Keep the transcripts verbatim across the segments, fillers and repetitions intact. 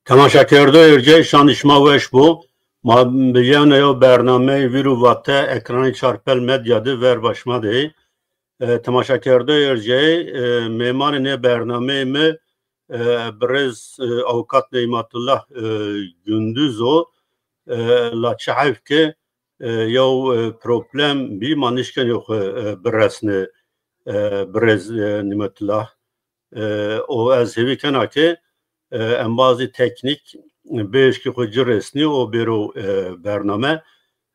Temaşakerdoyê ercayî, şanî şima weş bo. Ma bi yewna yew bernameyê Vîr û Vate ekranê Çarpel Medya de ver başma de. E, temaşakerdoyê ercayî, e, mêmanê nê bernameyê mi, e, birêz, e, avukat Neymatullah, e, Gunduz o. E, la çi heyf ke, e, yew, e, problem bî, ma nişkenê xwe, e, biresne, e, birêz, e, Neymatullah. E, û ez hêvî kena ke, e, embazî teknîk bêşkî xwe ci resnî û bêro, e, bername.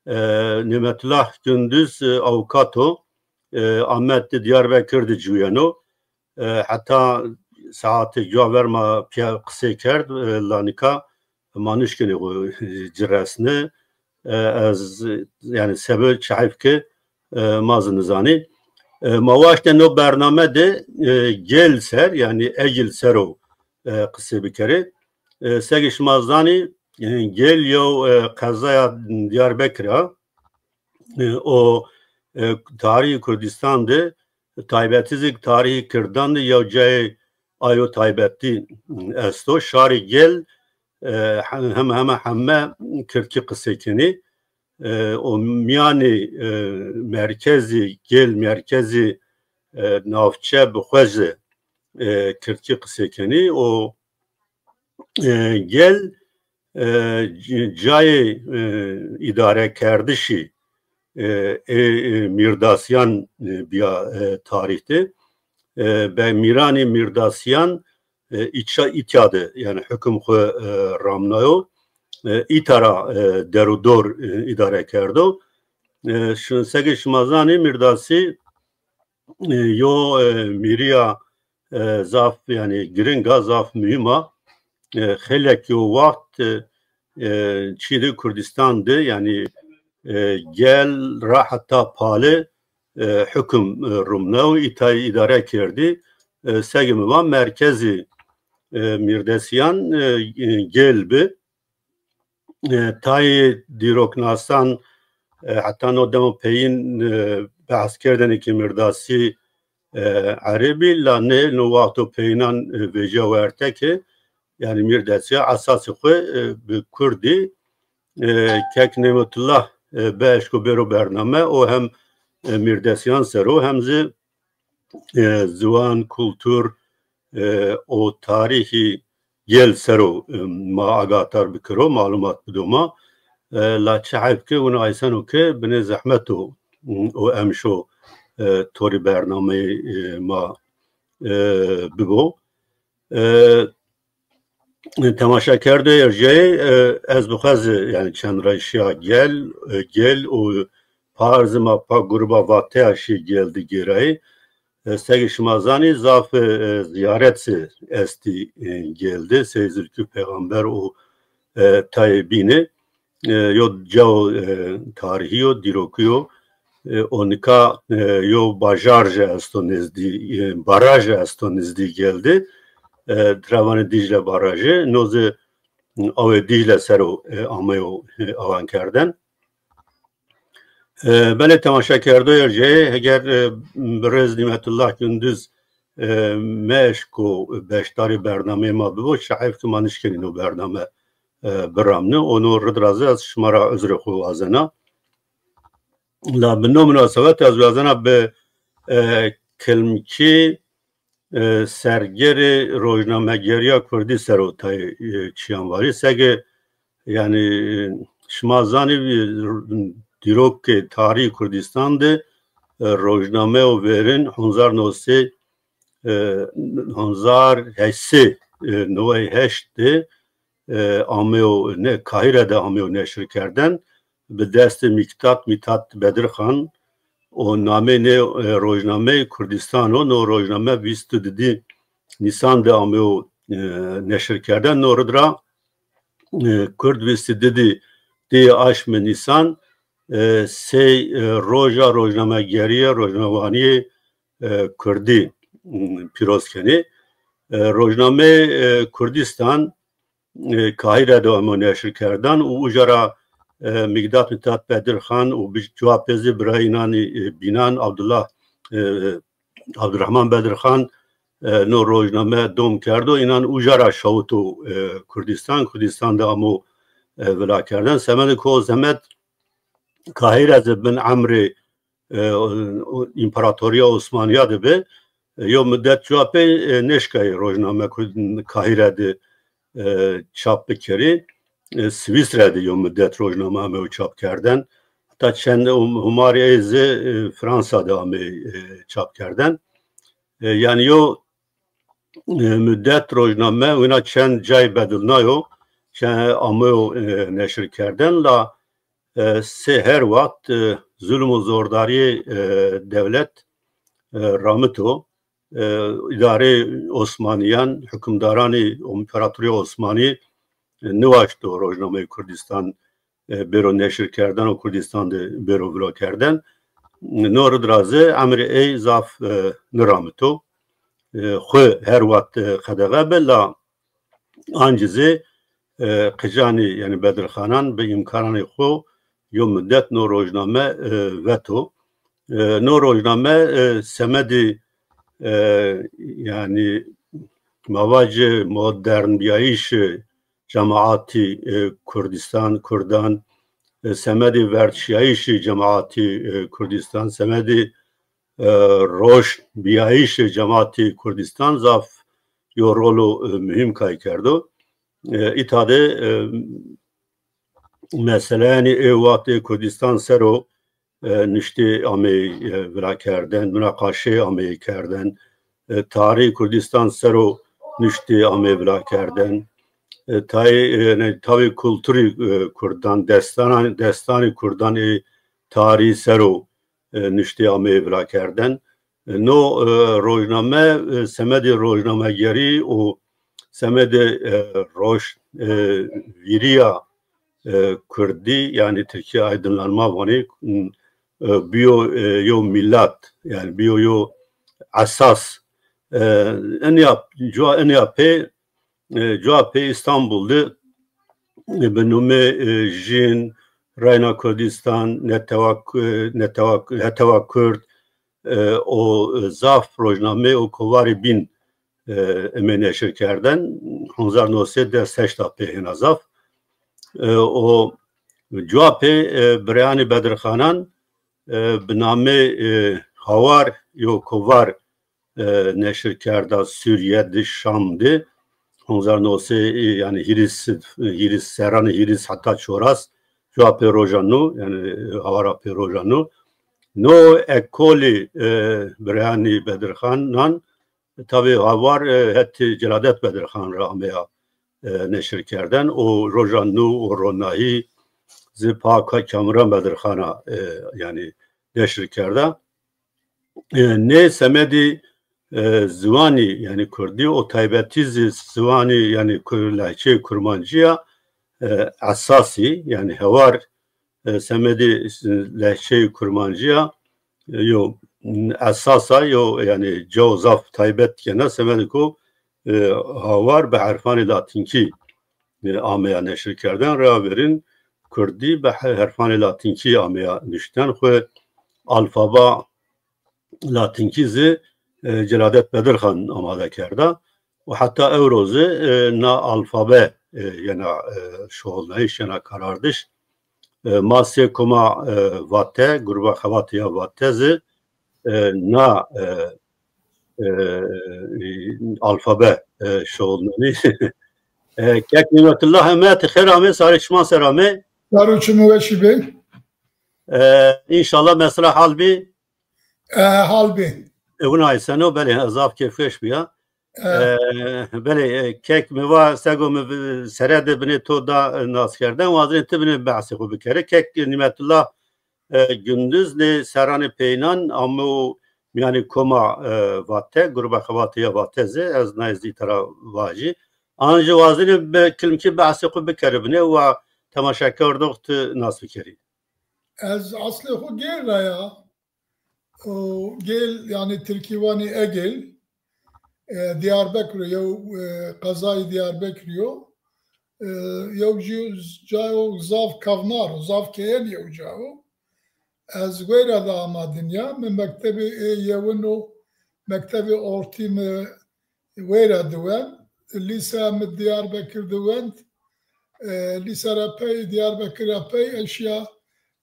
E, Nêmetullah Gunduz, e, avukat o, e, Amed di Diyarbekir de ciwiyeno. E, heta saetê cuwa ver ma piya qisê kerd, e, la nika ma nişkenê xwe ci resne. E, ez, yani, sebe çi heyf ke, e, ma zî nizanî. E, ma waşte no bername de, e, gel ser, yani egil ser o, e, qisê bikerê. E, segê şima zanî, e, gel yew, e, qezaya Diyarbekir a. E, o, e, tarîhî Kurdistan de taybetî zî tarîhî Kirdan de yew cayê ayo taybetî esto. Şarê gel, e, hem, heme heme kirdkî qisê kenî. E, û miyanê, e, merkezî, gel merkezî, e, navçe bi xwe ji, e, kirdkî qisê kenî û, e, gel, e, c-, cayê, e, îdarekerdişî, e, ê, ê mîrdasiyan, e, biya, e, tarîh de, e, be mîranî mîrdasiyan, e, îça îtya de, yani hukm xwe, e, ramnayo, e, îtara, e, derûdor, e, îdare kerdo. E, şi-, segê şima zanî, Mîrdasî, e, yo, e, mîriya, e, zaf, yani giringa, zaf muhîm a. E, xeylek yo wext, e, e, çî de Kurdistan de, yani, e, gel ra heta pale, e, hukm, e, rumne û îtayê îdare kerdî. E, segê min va merkezî, e, mîrdesiyan, e, e, gel bi. E, tayê dîroknasan, e, heta no demo peyîn, e, behs kerdinê ke Mîrdasî, e, Erebî, la ne no wexto peyînan, e, vêca werte ke, yani Mîrdesiya esasê xwe, e, bi Kurdî, e, kek Nêmetullah, e, be eşko bêro bername, o hem, e, Mîrdesiyan ser o, hem zî, e, ziwan, kultur, e, û tarîhî gel ser o, e, ma agahdar bikiro, malumat bido ma. E, la çi heyf ke wina eyseno ke binê zehmet o, û em şo, e, torî bernameyê, e, ma, e, bibo. E, temaşakerdoyê ercayê, e, ez bi xwe zî, yani çend reyşiya gel, e, gel û par zî ma pa gruba Vateya şî gel digêrayê. E, segê şima zanî zaf, e, ziyaret zî estî, e, gel de, sey Zilkîf Peyxamber û, e, tayê bîne. E, yo cawo, e, tarîhî yo, dîrokî yo. E, û nika, e, yo bajar jî esto nizdî, e, baraj jî esto nizdî gel de. E, Trevanê Dîcle barajê, no zî awê Dîcle ser o, e, ameyo, e, awan kerden. E, belê temaşakerdoyê jê, heger, e, birêz Nîmetullah Gunduz, e, me eşko beşdarê bernameyê ma bibo, çi heyf ke ma nişkenî no bername, e, biramne. Û no rid ra zî ez şima ra uzrê xwe wazena. La bi no munasebet ez wazena bi, e, kilmkî, e, sergerê rojnamegeriya kurdî ser o tayê, e, çiyan varî. Sege, yani, e, şima zanî, e, dîrokê tarîhî Kurdistan de, e, rojname û verin hezar neh sê, e, hezar heşt sê, e, newey heşt de, e, ameyo ne, Kahîre de ameyo neşir kerden, bi destê Mîktat Mîtat Bedirxan û namê nê, e, rojnameyê Kurdistan o, no rojname bîst û didî Nîsan de ameyo, e, neşir kerden. No rid ra, e, Kurd bîst û didî dê aşmê Nîsan, e, sey, e, roja rojnamegeriye, rojnamewaniyê, e, Kurdî, m, pîroz kenê. E, rojnameyê, e, Kurdistan, e, Kahîre de hemo neşir kerdan û uca ra, e, Mîkdat Mîtat Bedirxan û bi cewabê zî birayî nanî, e, bînan Abdullah, e, Abdurrahman Bedirxan, e, no rojname dom kerdo, înan uca ra şawito, e, Kurdistan, Kurdistan de amo, e, vila kerden. Semedê ku o zemed Kahîre de bin emrê, e, o, o, Împaratoriya Osmaniya de bi, e, yo mudet cuwa pê, e, neşkayê rojname ku Kahîre de, e, çap bikerî. E, Swîsre de yo mudet rojname ame û çap kerden. Heta çend hum-, humarê ê zî, e, Fransa de ame, e, çap kerden. E, yanî yo, e, mudet rojname wina çend cayê bedilnayo, çend ameyo, e, neşir kerden, la, e, sê her wext, e, zulm û zordariyê, e, dewlet, e, ramito, e, îdarê Osmaniyan, hukimdaranê Împaratoriya Osmanî, e, niwaşto rojnameyê Kurdistan, e, bêro neşir kerden û Kurdistan de bêro vilo kerden. No rid ra zî emrê ey zaf, e, niramito. E, xwe her wext, e, qedexe be, la ancî zî, e, qicanî, yanî Bedirxanan bi îmkananê xwe yo mudet no rojname, e, veto. E, no rojname, e, semedî, e, yanî ma vacî modernbiyayîşê cemaatî, e, Kurdistan, Kurdan, e, semedî verdşiyayîşê cemaatî, e, Kurdistan, semedî, e, roşnbiyayîşê cemaatî Kurdistan zaf yo rolo, e, muhîm kay kerdo. E, îta de, e, meseleyanî ê wext ê Kurdistan ser o, e, nuştê amê, e, vila kerden, munaqaşê amê kerden, e, tarî Kurdistan ser o nuştê amê vila kerden. E, tayê, e, ne, tavê kulturî, e, Kurdan, destanan, destanê Kurdan ê tarî ser o, e, nuştê amê vila kerden. E, no, e, rojname, e, semedê rojnamegerî û semedê, e, roj-, e, vîriya, e, Kurdî, yanî Tirkî aydınlanma vanê, e, biyo, e, yo milat, yanî biyo yo esas. E, enya, cuwa enya pê, e, cuwa pê Îstanbul de, e, bi nûmê, e, Jin, Reyna Kurdistan, Netewa Ku-, Netewa Ku-, Hetewa Kurd, e, û zaf rojname û kovarê bîn, e, eme neşir kerden. Hezar neh sed û heştê pê hêna zaf. E, û cuwa pê, e, bireyanê Bedirxanan, e, bi namê, e, Hawar yo kovar, e, neşir kerda Sûriye di Şam di. Hezar neh sed, e, yanî hîris, hîris serranê hîris heta çoras, cuwa pê roja nû, yanî, e, Hawara pê roja nû. No ekolî, e, bireyanî Bedirxanan, tavê Hawar, e, het Celadet Bedirxan ra ameya, e, neşir kerden û roja nû û ronahî zî pa Ka-, Kamran Bedirxana, e, yanî neşir kerda. E, nê semedî, e, ziwanî, yanî Kurdî û taybetî zî ziwanî, yanî Kur-, lehçeyê Kurmancî ya, e, esasî, yanî Hawar, e, semedê, e, lehçeyê Kurmancî ya, e, yo, m, esasa yo, yanî cawo zaf taybet kena, semedê ku, e, Hawar bi herfanê latînkî, e, ameya neşir kerden, rêya verîn Kurdî bi he-, herfanê latînkî ameya nuşten, xwe alfaba latînkî zî, e, Celadet Bedirxan amade kerda û heta ewro zî, e, na alfabe, e, yena, e, şoxulnayîş, yena karardiş. E, ma sê koma, e, Vate, Gruba Xebatê ya Vate zî, e, na, e, e, alfabe, e, şoxulnanî. E, kek Nîmetullah, heme ti xêr amê, sarê çiman ser amê. Sar û çim weşî be. E, înşallah mesela hal bî. E, hal bî. E, wina seno, belê, zaf kêfweş bûya. E. E, belê, e, kek mi va, sego mi vi-, sere de binê to da, e, nas kerden, wazinê ti binê behsê xwe bikere. Kek Nîmetullah, e, Gündüz lê serranê peynan amo miyanê koma, e, Vate, Gruba Xebatê ya Vate zî, ez nayê zî tera vajî. An jî wazinê bi kilmkî behsê xwe bikere binê, wa temaşekar dox ti nas bikerî. Ez aslê xwe Gêl ra ya. O Gêl, yanî Tirkî vanî Egêl. E, Diyarbekir o, yew, e, qezayê Diyarbekirî yo. E, yew jî cayo zaf kevnar o, zaf keyel yew cayo. Ez wêra de ama dinya, min mektebê ê yewin û mektebê ortî mi wêra diwend. Lîsa min Diyarbekir diwend. E, lîsa re pey, Diyarbekir re pey eşya,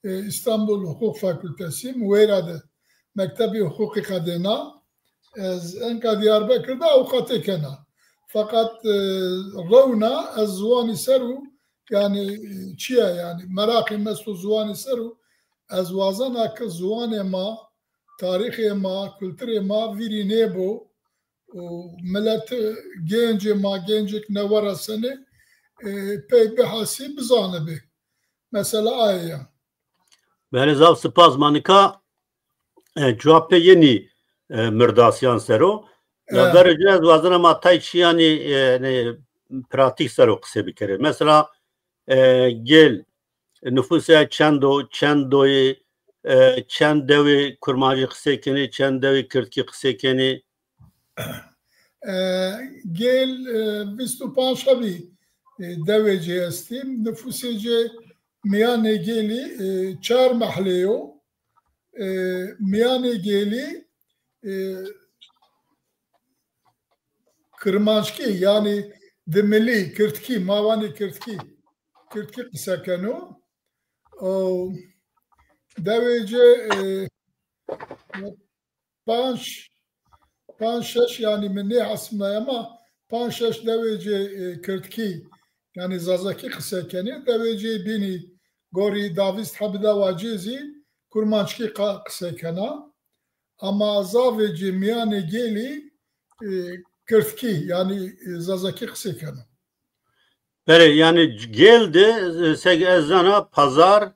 e, Îstanbul Hukuk Fakültesi, min wêra de mektebê hukukê qedêna. Ez enka Diyarbekir de avukatê kena. Feqet, e, rewna ez ziwanî ser û, yani, çi ye, yani, meraqê me sto ziwanî ser û ez wazena ki ziwanê ma, tarîxê ma, kulturê ma vîrî nêbo û milet, gencê ma, gencek newe resenê, e, pey bihesî bizanibi. Mesela aye ye. Belê, zaf spas. Ma nika, e, cewabê yenî, e, mirdasiyan sero. La E. verê ez wazena ma tay çiyanî, e, ne, pratîk sero qisê bikerê. Mesela, e, gel, nüfusê çend o, çend doyê, e, çend dewê kurmancî qisê kenê, çend dewê kirdkî qisê kenê? E, gel, e, vîst û panc hebî, e, dewê cê estî. Nüfusê cê miyanê gelî, e, çar mehlê yo. E, miyanê gelî, e, kirmanckî, yani dimilî, kirdkî, ma wanê kirdkî, kirdkî qise keno. O dewê cê, e, panc, panc şeş, yani min nêhesibnaye, ama panc şeş dewê cê, e, kirdkî, yani zazakî qise kenê, dewê cê bînî gorî davîst hebî dewa cê zî kurmanckî qa-, qise kena. Ama zavê cê miyanê gelî, e, kirdkî, yani, e, zazakî qise kena. Belê, yani gel de, e, seg ez zana pazar,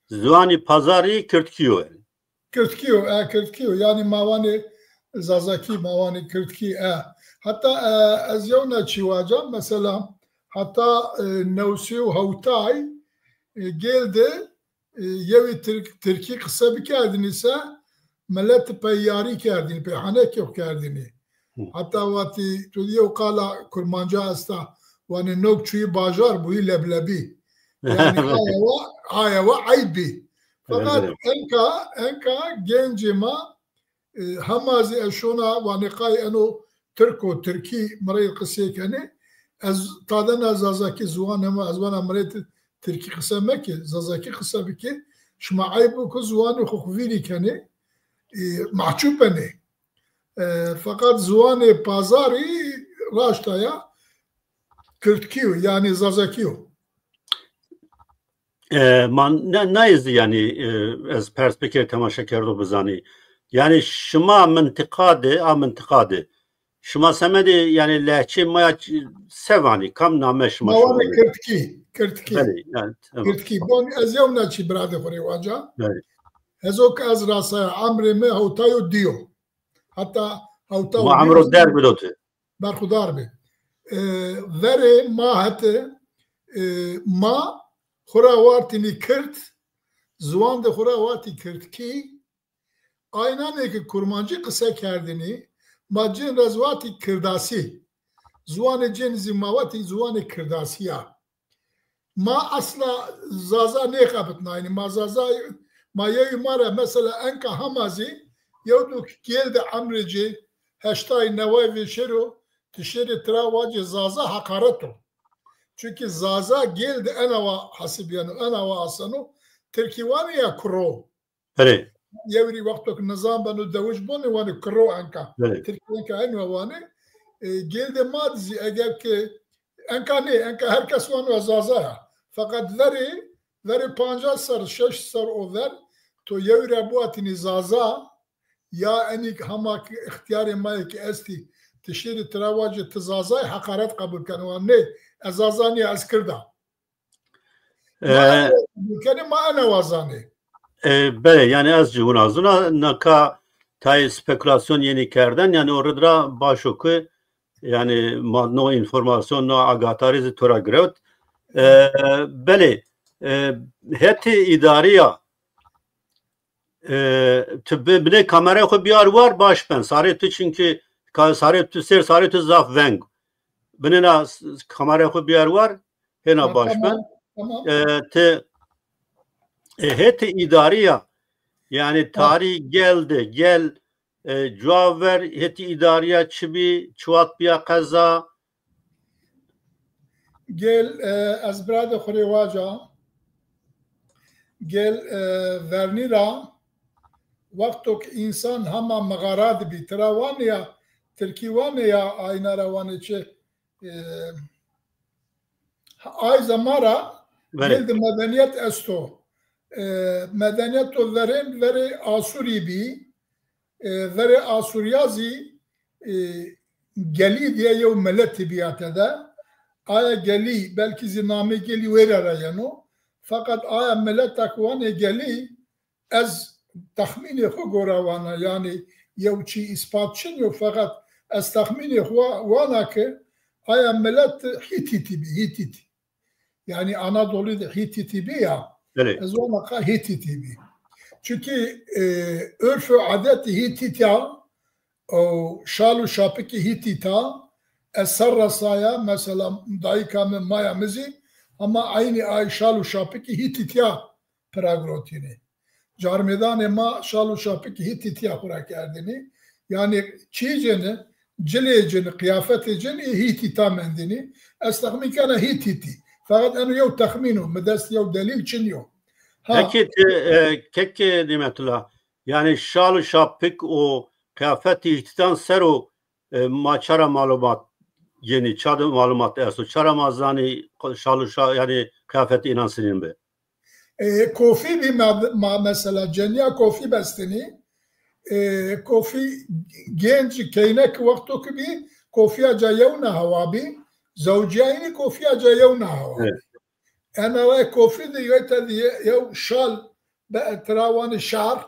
ziwanî pazarî kirdkî yo. Kirdkî yo, e, kirdkî yo. Yani ma wanê zazakî, ma wanê kirdkî, e. Heta, e, ez yewna çî waca, mesela, heta, e, newsê û hewtay, e, gel de, e, yewî tirk-, tirkî qise bikerdinî se, milet pey yarî kerdinî, pey henekê xwe kerdinî. Hı. Heta watî tu yew qala kurmanca esta, wanê nok çûyî bajar bûyî leblebî. Yani aye wa, aye wa eyb bî. Fakat Evet, evet. enka, enka gencê ma, e, hema zî ez şona wanê qay eno tirk û tirkî mireyê qisê kenê. Ez tadena zazakî ziwan hema ez wana mireyê ti-, tirkî qise meke, zazakî qise bike. Şima eyb bû ku ziwanê xwe xwe vîrî kenê. E, mahcup benê. E, fakat ziwanê pazarî raşta ya kirdkî yo, yani zazakî yo. E, ma ne, nayê zî, yani, e, ez pers bikir temaşekerdo bizanî. Yani şima mintiqa de, a mintiqa de, şima semedê, yani lehçê ma ya ç-, se vanî, kam name şima Ma şû wanê vanî? Kirdkî, kirdkî. Belê, yani, tamam. Kirdkî. Bon, ez yewna çî biradê xwe rê waca. Belê. Hezo ki ez rasaya, emrê me hewtayo diyo. Heta hewta Ma û emro diyo derg bido tu. Berxudar be. E, verê ma hete, e, ma xura wartînî kird, ziwan de xura wartî kirdkî, aynanê ki kurmancî qise kerdinî, ma cên re ziwatî kirdasî. Ziwanê cên zî ma watî ziwanê kirdasî ya. Ma esla zaza nêxebitnayînî. Ma zaza, ma yewî ma re mesela enka hema zî yew du gêl de emrê cê heştay neway vêşêro, tu şêrê tira wacê zaza heqaret o. Çunkî zaza gêl de enawa hesibiyeno, enawa aseno, tirkî wanê ya kuro. Belê. Yewrî wextok nizam beno dewij bonê wanê kiro enka. Belê. Tirkî enka enwa wanê. E, gêl de ma dizî eger ki enka nê, enka her kes wanwa zaza ya. Feqet verê, verê pancas ser, şeş ser o ver, to yewrî buatînî zaza, ya enî hema ki ixtiyarê ma yê ki estî, ti şêrî tira wacê ti zazayê heqaret qebul keno. Wan nê, ez zaza nîya, ez kirda. Ma Ee, ene, kenê ma ene wazanê. E, belê, yani ez jî wina zina, naka tayê spekulasyon yenî kerden, yani o ridra baş o ku, yani ma no informasyon, no agatarî zî tora girewt. E, belê, e, hetê îdariya, e, tu bi-, binê kamerayê xwe biyar war baş ben. Sarê tu çünkü ka-, sarê tu sêr, sarê tu zaf veng. Binêna s-, kamerayê xwe biyar war, hêna Ha, baş tamam, ben. Tamam. E, te, e, hetê îdariya, yani Ha. tarî gel de, gel, e, cuwa ver hêtî îdariya çi bî, çi wat biya qeza? Gel, e, ez biradê xurê waca. Gel, e, vernî ra wextok însan hema mixara dibî, tira wane ya, tirkî wane ya, ayna ra wane çi, e, ay zema ra Belê. Gel di medeniyet esto. E, medeniyeto verên verê Asûrî bî, e, verê Asûriya zî, e, gelî diye yew miletî bîya tede. Aya gelî, belkî zî namê gelî wêre re yeno. Feqet aya miletek wanê gelî, ez texmînê xwe gora wana, yanî yew çî îspat çin yo, feqet ez texmînê xwe wana ki aya milet Hîtîtî bî, Hîtîtî. Yanî Anadolî de Hîtîtî bî ya. Belê. Ez wana ka Hîtîtî bî. Çunkî, e, örf û adetî Hîtîtya û şal û şapikî Hîtîta, ez ser resaya, mesela dayika min, maya min zî, hema eynî ay şal û şapikî Hîtîtya pira girotînê. Carmêdanê ma şal û şapikî Hîtîtya xwe ra kerdinî. Yanî çî cini, cilê cini, qiyafetê cini ê Hîtîta mendinî. Ez texmîn kena Hîtîtî. Feqet eno yew texmîn o, mi dest yew delîl çin yo. Ha. Peki, e, kek Nîmetullah, yani şal û şapik û qiyafetî Hîtîtan ser û, e, ma çara malumat, yani çadı malumat esto, çara ma zanî şal û şa-, yani qiyafetî înan sinîn bi? E, kofî bî ma, ma mesela ceniya kofî bestinî. E, kofî genc keynek wexto ki bî, kofiya ca yewna hewa bî, zewciya înî kofiya ca yewna hewa bî. Evet. Ena we kofî de yoy te de ye-, yew şal be, tira wanê şar,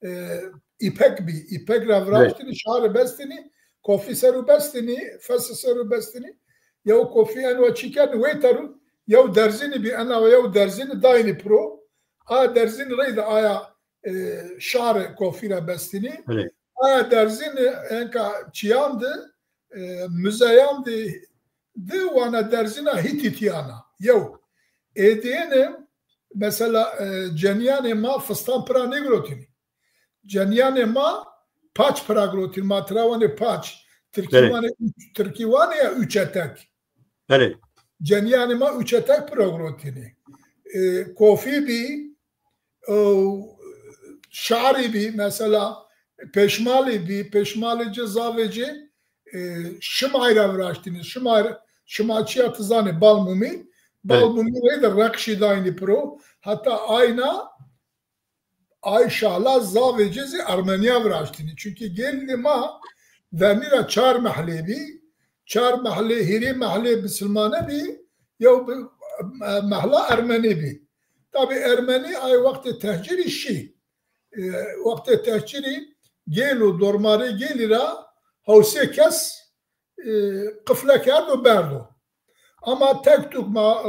e, îpek bî. Îpek ra viraştinî, şarê bestinî, kofî ser û bestinî, fesi ser û bestinî. Yew kofî en we çî kerdin, wê teru, yew derzinî bî, ena we yew derzinî dayinî piro. A derzinî reyde aya, e, şarê kofî ra bestinî. Belê. Aya derzinî enka çiyan de, e, muzeyan de, de wana derzina Hîtîtiyana. Yew. Êdiyene, mesela, e, ceniyanê ma fistan pira nêgirotînî. Ceniyanê ma paç pira girotînî. Ma tira wanê paç. Tirkî Belê. Wanê üç, tirkî wanê ya üç etek. Belê. Ceniyanê ma üç etek pira girotînî. E, kofî bî, e, şarî bî, mesela pêşmalî bî, pêşmalê ci zavê ci, e, şimay ra viraştînî. Şimay, şima çiya ti zanê, balmumî. Belê. Balmumî reyde reqşî dayînî piro. Heta ayna ay şala zavê ci zî Ermeniya viraştînî. Çunkî gelî ma vernî ra çar mehlê bî. Çar mehlê, hîrê mehlê bisilmane bî, yew bi, e, mehla Ermenî bî. Tabî Ermenî ay wextê tehcirî şî. E, wextê tehcirî gel û dormarê gelî ra hewsê kes, e, qifle kerd û berdo. Ama tek tuk ma,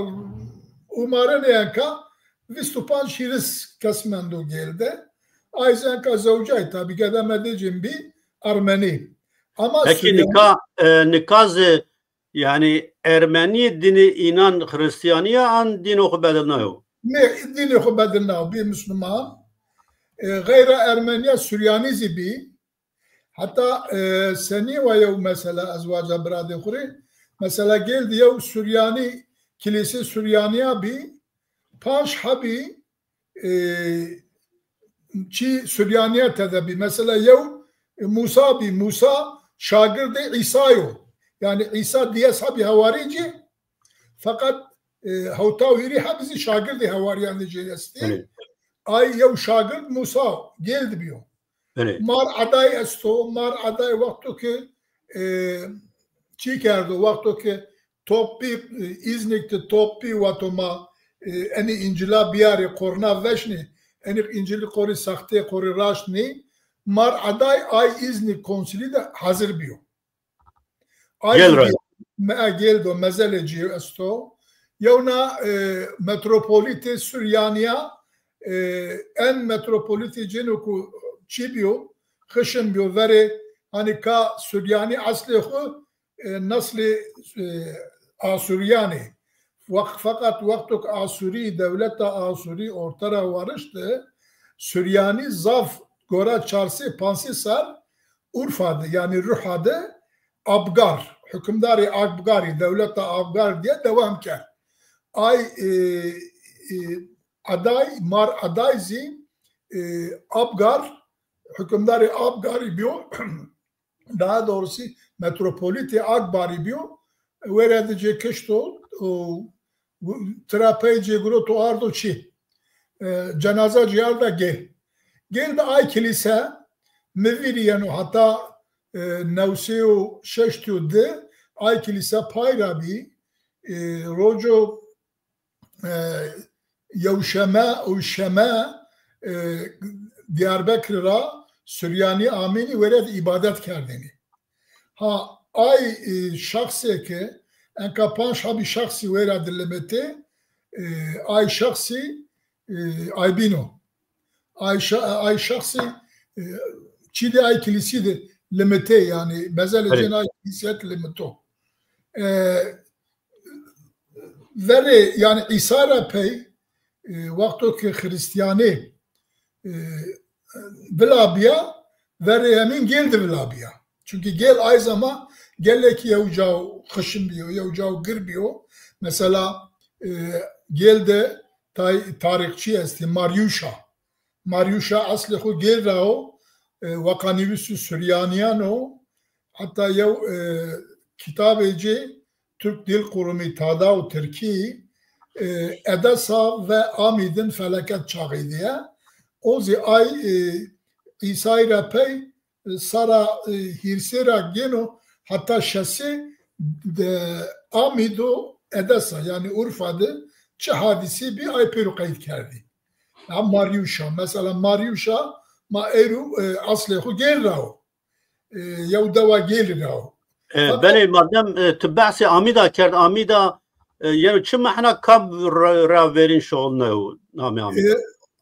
umarene enka vîst û panc hîris kes mendo gel de. Ay zî enka zewcay tabî, gede medê cin bî Ermenî. Ama Peki Suriyani nika, e, nika zî, yani Ermenî dinê înan Hristiyaniya an dîno xwe bedilnayo? Ne, dînê xwe bedilnayo, bî Müslüman. E, xeyra Ermeniya Suriyani zî bî. Heta, e, senî wa yew mesela ez waca biradê xwe rê. Mesela gel di yew Suryanî, kilîsê Suryaniya bî, panc hebî, e, çî Suryaniya tede bî. Mesela yew, e, Musa bî. Musa şagirdê Îsa yo. Yani Îsa diyes hebî hewarî cî. Feqet, e, hewta û hîrî hebî zî şagirdê hewariyan de cî estî. Belê. Ay yew şagird Musa gel dibiyo. Belê. Mar Eday esto, Mar Eday wexto ki, e, çî kerdo, wexto ki Topbî, e, Îznik de Topbî wato ma, e, enî Încila biyarê, qorna veşnî, enî Încilî qorî sextê, qorî raşt nî. Mar Eday ay Îznik konsilî de hazir biyo. Ay Gel zî ray. Me, e, gel do, mezelê cî esto. Yewna, e, metropolîtê Suryaniya, e, en metropolîtê cêno ku çî biyo, xişin biyo, verê, hani ka Suryanî eslê xwe, e, neslê, e, Asûriyanê. Weq-, feqet wexto ki Asûrî, dewleta Asûrî orte ra warişti, Suryanî zaf gora çar sê panc sê ser Urfa de, yanî Ruha de Abgar, hukimdarê Abgarî, dewleta Abgar diye dewam kerd. Ay, e, e, Aday, Mar Aday zî, e, Abgar, hukimdarê Abgarî biyo, daha doğrusu metropolîtê Akbarî biyo, were de cê kişto û tira pey cê giroto ardo çi? E, cenaza cê arda gel. Gel de ay kilîse mi vîrî yeno heta, e, newsê û şeştî û di ay kilîse pay ra bî, e, roco, e, yewşeme û şeme, e, Diyarbekir ra Suryanî amînî were de îbadet kerdênî. Ha, ay, e, şexsê ke enka panc habî şexsî wera dilimete, e, ay şexsî, e, ay bîno. Ay şa-, ay şexsî, e, çî de ay kilîsî de limete, yanî mezelê Erê. cên ay kilîsiyet limito. E, verê, yanî Îsa ra pey, e, wexto ke Xristiyanê, e, vila biya, verê hemîn gel de vila biya. Çunkî gel ay zama gelekî yew caw xişin biyo, yew caw gir biyo. Mesela, e, gel de tay-, tarîxçî estê, Maryuşa. Maryuşa eslê xwe gel ra o, e, weqanîvîsû Suryanîyan o. Heta yew, e, kitabê cê Türk Dil Kurumu, Tada û Tirkî, e, Edesa ve Amîdin felaket çaxî diye. O zî ay, e, Îsayî ra pey, e, sara, e, hîrsê ra gêno heta şesê de Amîd û Edesa, yanî Urfa de çi hadîsê bî ay pêro qeyd kerdî. Ya Maryuşa, mesela Maryuşa ma êro, e, eslê xwe gel ra o. E, yew dewa gêlî ra o. E, Fakat belê, madem, e, tu behsê Amîda kerd, Amîda, e, yeno çi mehna kam ra, ra verîn şixulne û namê Amîda? E,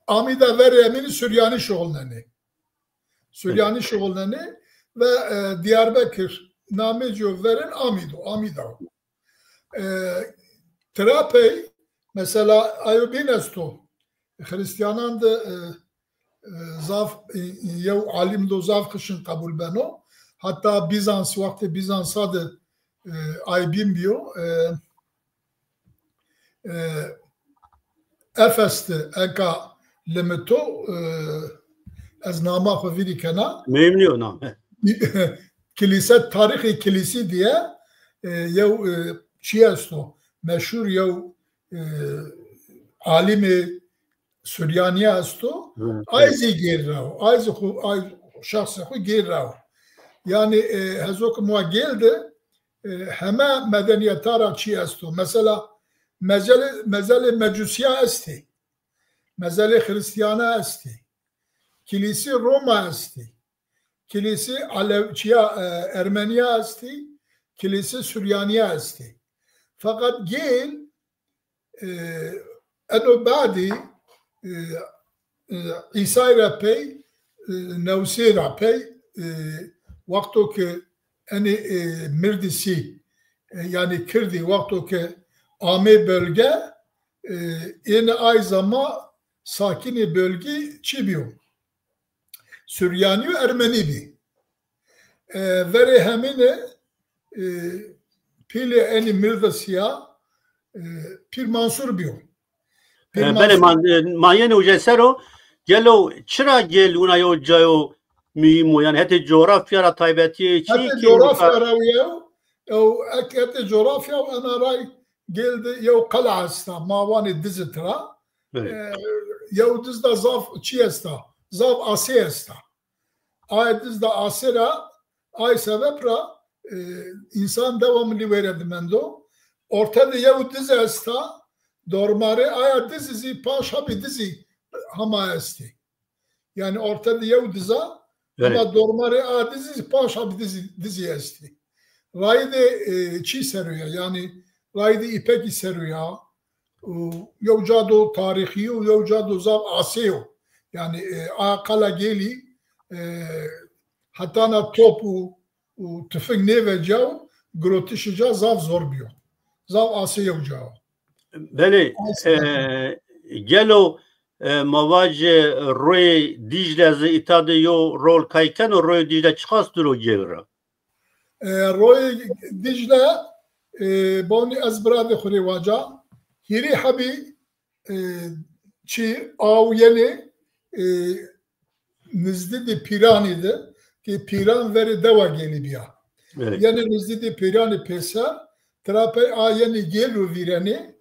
Amîda verê hemînî Suryanî şixulnenê. Suryanî şixulnenê ve, e, Diyarbekir namê cî yo verên Amîd o, Amîda o. E, tira pey, mesela ayo bîn esto. Xristiyanan de, e, e, zaf, e, yew alim do zaf xişin qebûl beno. Heta Bizans, wextê Bizansa de, e, ay bîn biyo. E, e, Efes de enka limito, e, ez nama xwe vîrî kena. Mühim niyo name. Kilîse, tarîxê kilîsî diye, e, yew, e, çi esto, meşhur yew, e, alimê Suryanî esto, Hı, ay evet. zî gêr ra o, ay zî xwe, ay şexsê xwe gêr ra o. Yanî, e, hezo ke ma gel de, e, heme medeniyeta ra çi esto. Mesela, mezelê, mezelê Mecusîya estê. Mezelê Xristiyana estê. Kilîsî Roma estê. Kilîsî Alev-, çiya, e, Ermeniya estê. Kilîsî Suryanîya estê. Feqet gel, e, eno badî, e, e, Îsay ra pey, e, Newsê ra pey, e, wexto ke enê, e, Mirdisî, e, yanî Kirdî, wexto ke amê bölge, e, êne ay zama sakinê bölgî çi biyo? Suryanî û Ermenî bî. E, verê hemîne, e, pîlê enî Mirdisiya, e, Pîr Mansur biyo. Pîr E, Mansur belê, man, e, ma yeno je ser o, gelo çira gel wina yo cayo muhîm o? Yanî hetê coğrafya ra taybetiyê çi Hetê ki coğrafya wina ra yew, ew ek hetê coğrafya û ena ray gel de yew qela esta, ma wanê dizi tira. Belê. E, yew diz da zaf çi esta, zaf asê esta. Ay diz da asê ra, ay sebep ra, e, însan dewamlî were dimendo. Orte de yew diz esta, dormarê aya dizî zî paş habî dizî hema estê. Yanî orte de yew diza, Belê. hema dormarê aya dizî zî paş habî dizî, dizî estê. Rayî de, e, çî ser o ya, yanî rayî de îpekî ser o ya, û yew ca do tarîxî û yew ca do zaf asê yo. Yanî, e, a qela gêlî, e, hetana top û, û tifing nêveciya û girotişê ca zaf zor biyo. Zaf asê yew ca yo. Belê, Asê. e, gelo E, ma va ji royê Dîcle zî îta de yo rol kayken û royê Dîcle çiqas dûr o gêl re? E, royê Dîcle, e, bonî ez biradê xurê waca, hîrê hebî, e, çi aw yenê, e, nizdî di Pîranî de, ki Pîran verê dewa gêlî biya. Evet. Yenê nizdî di Pîranî pêser, tira pey a yenê gêl û vîrenê,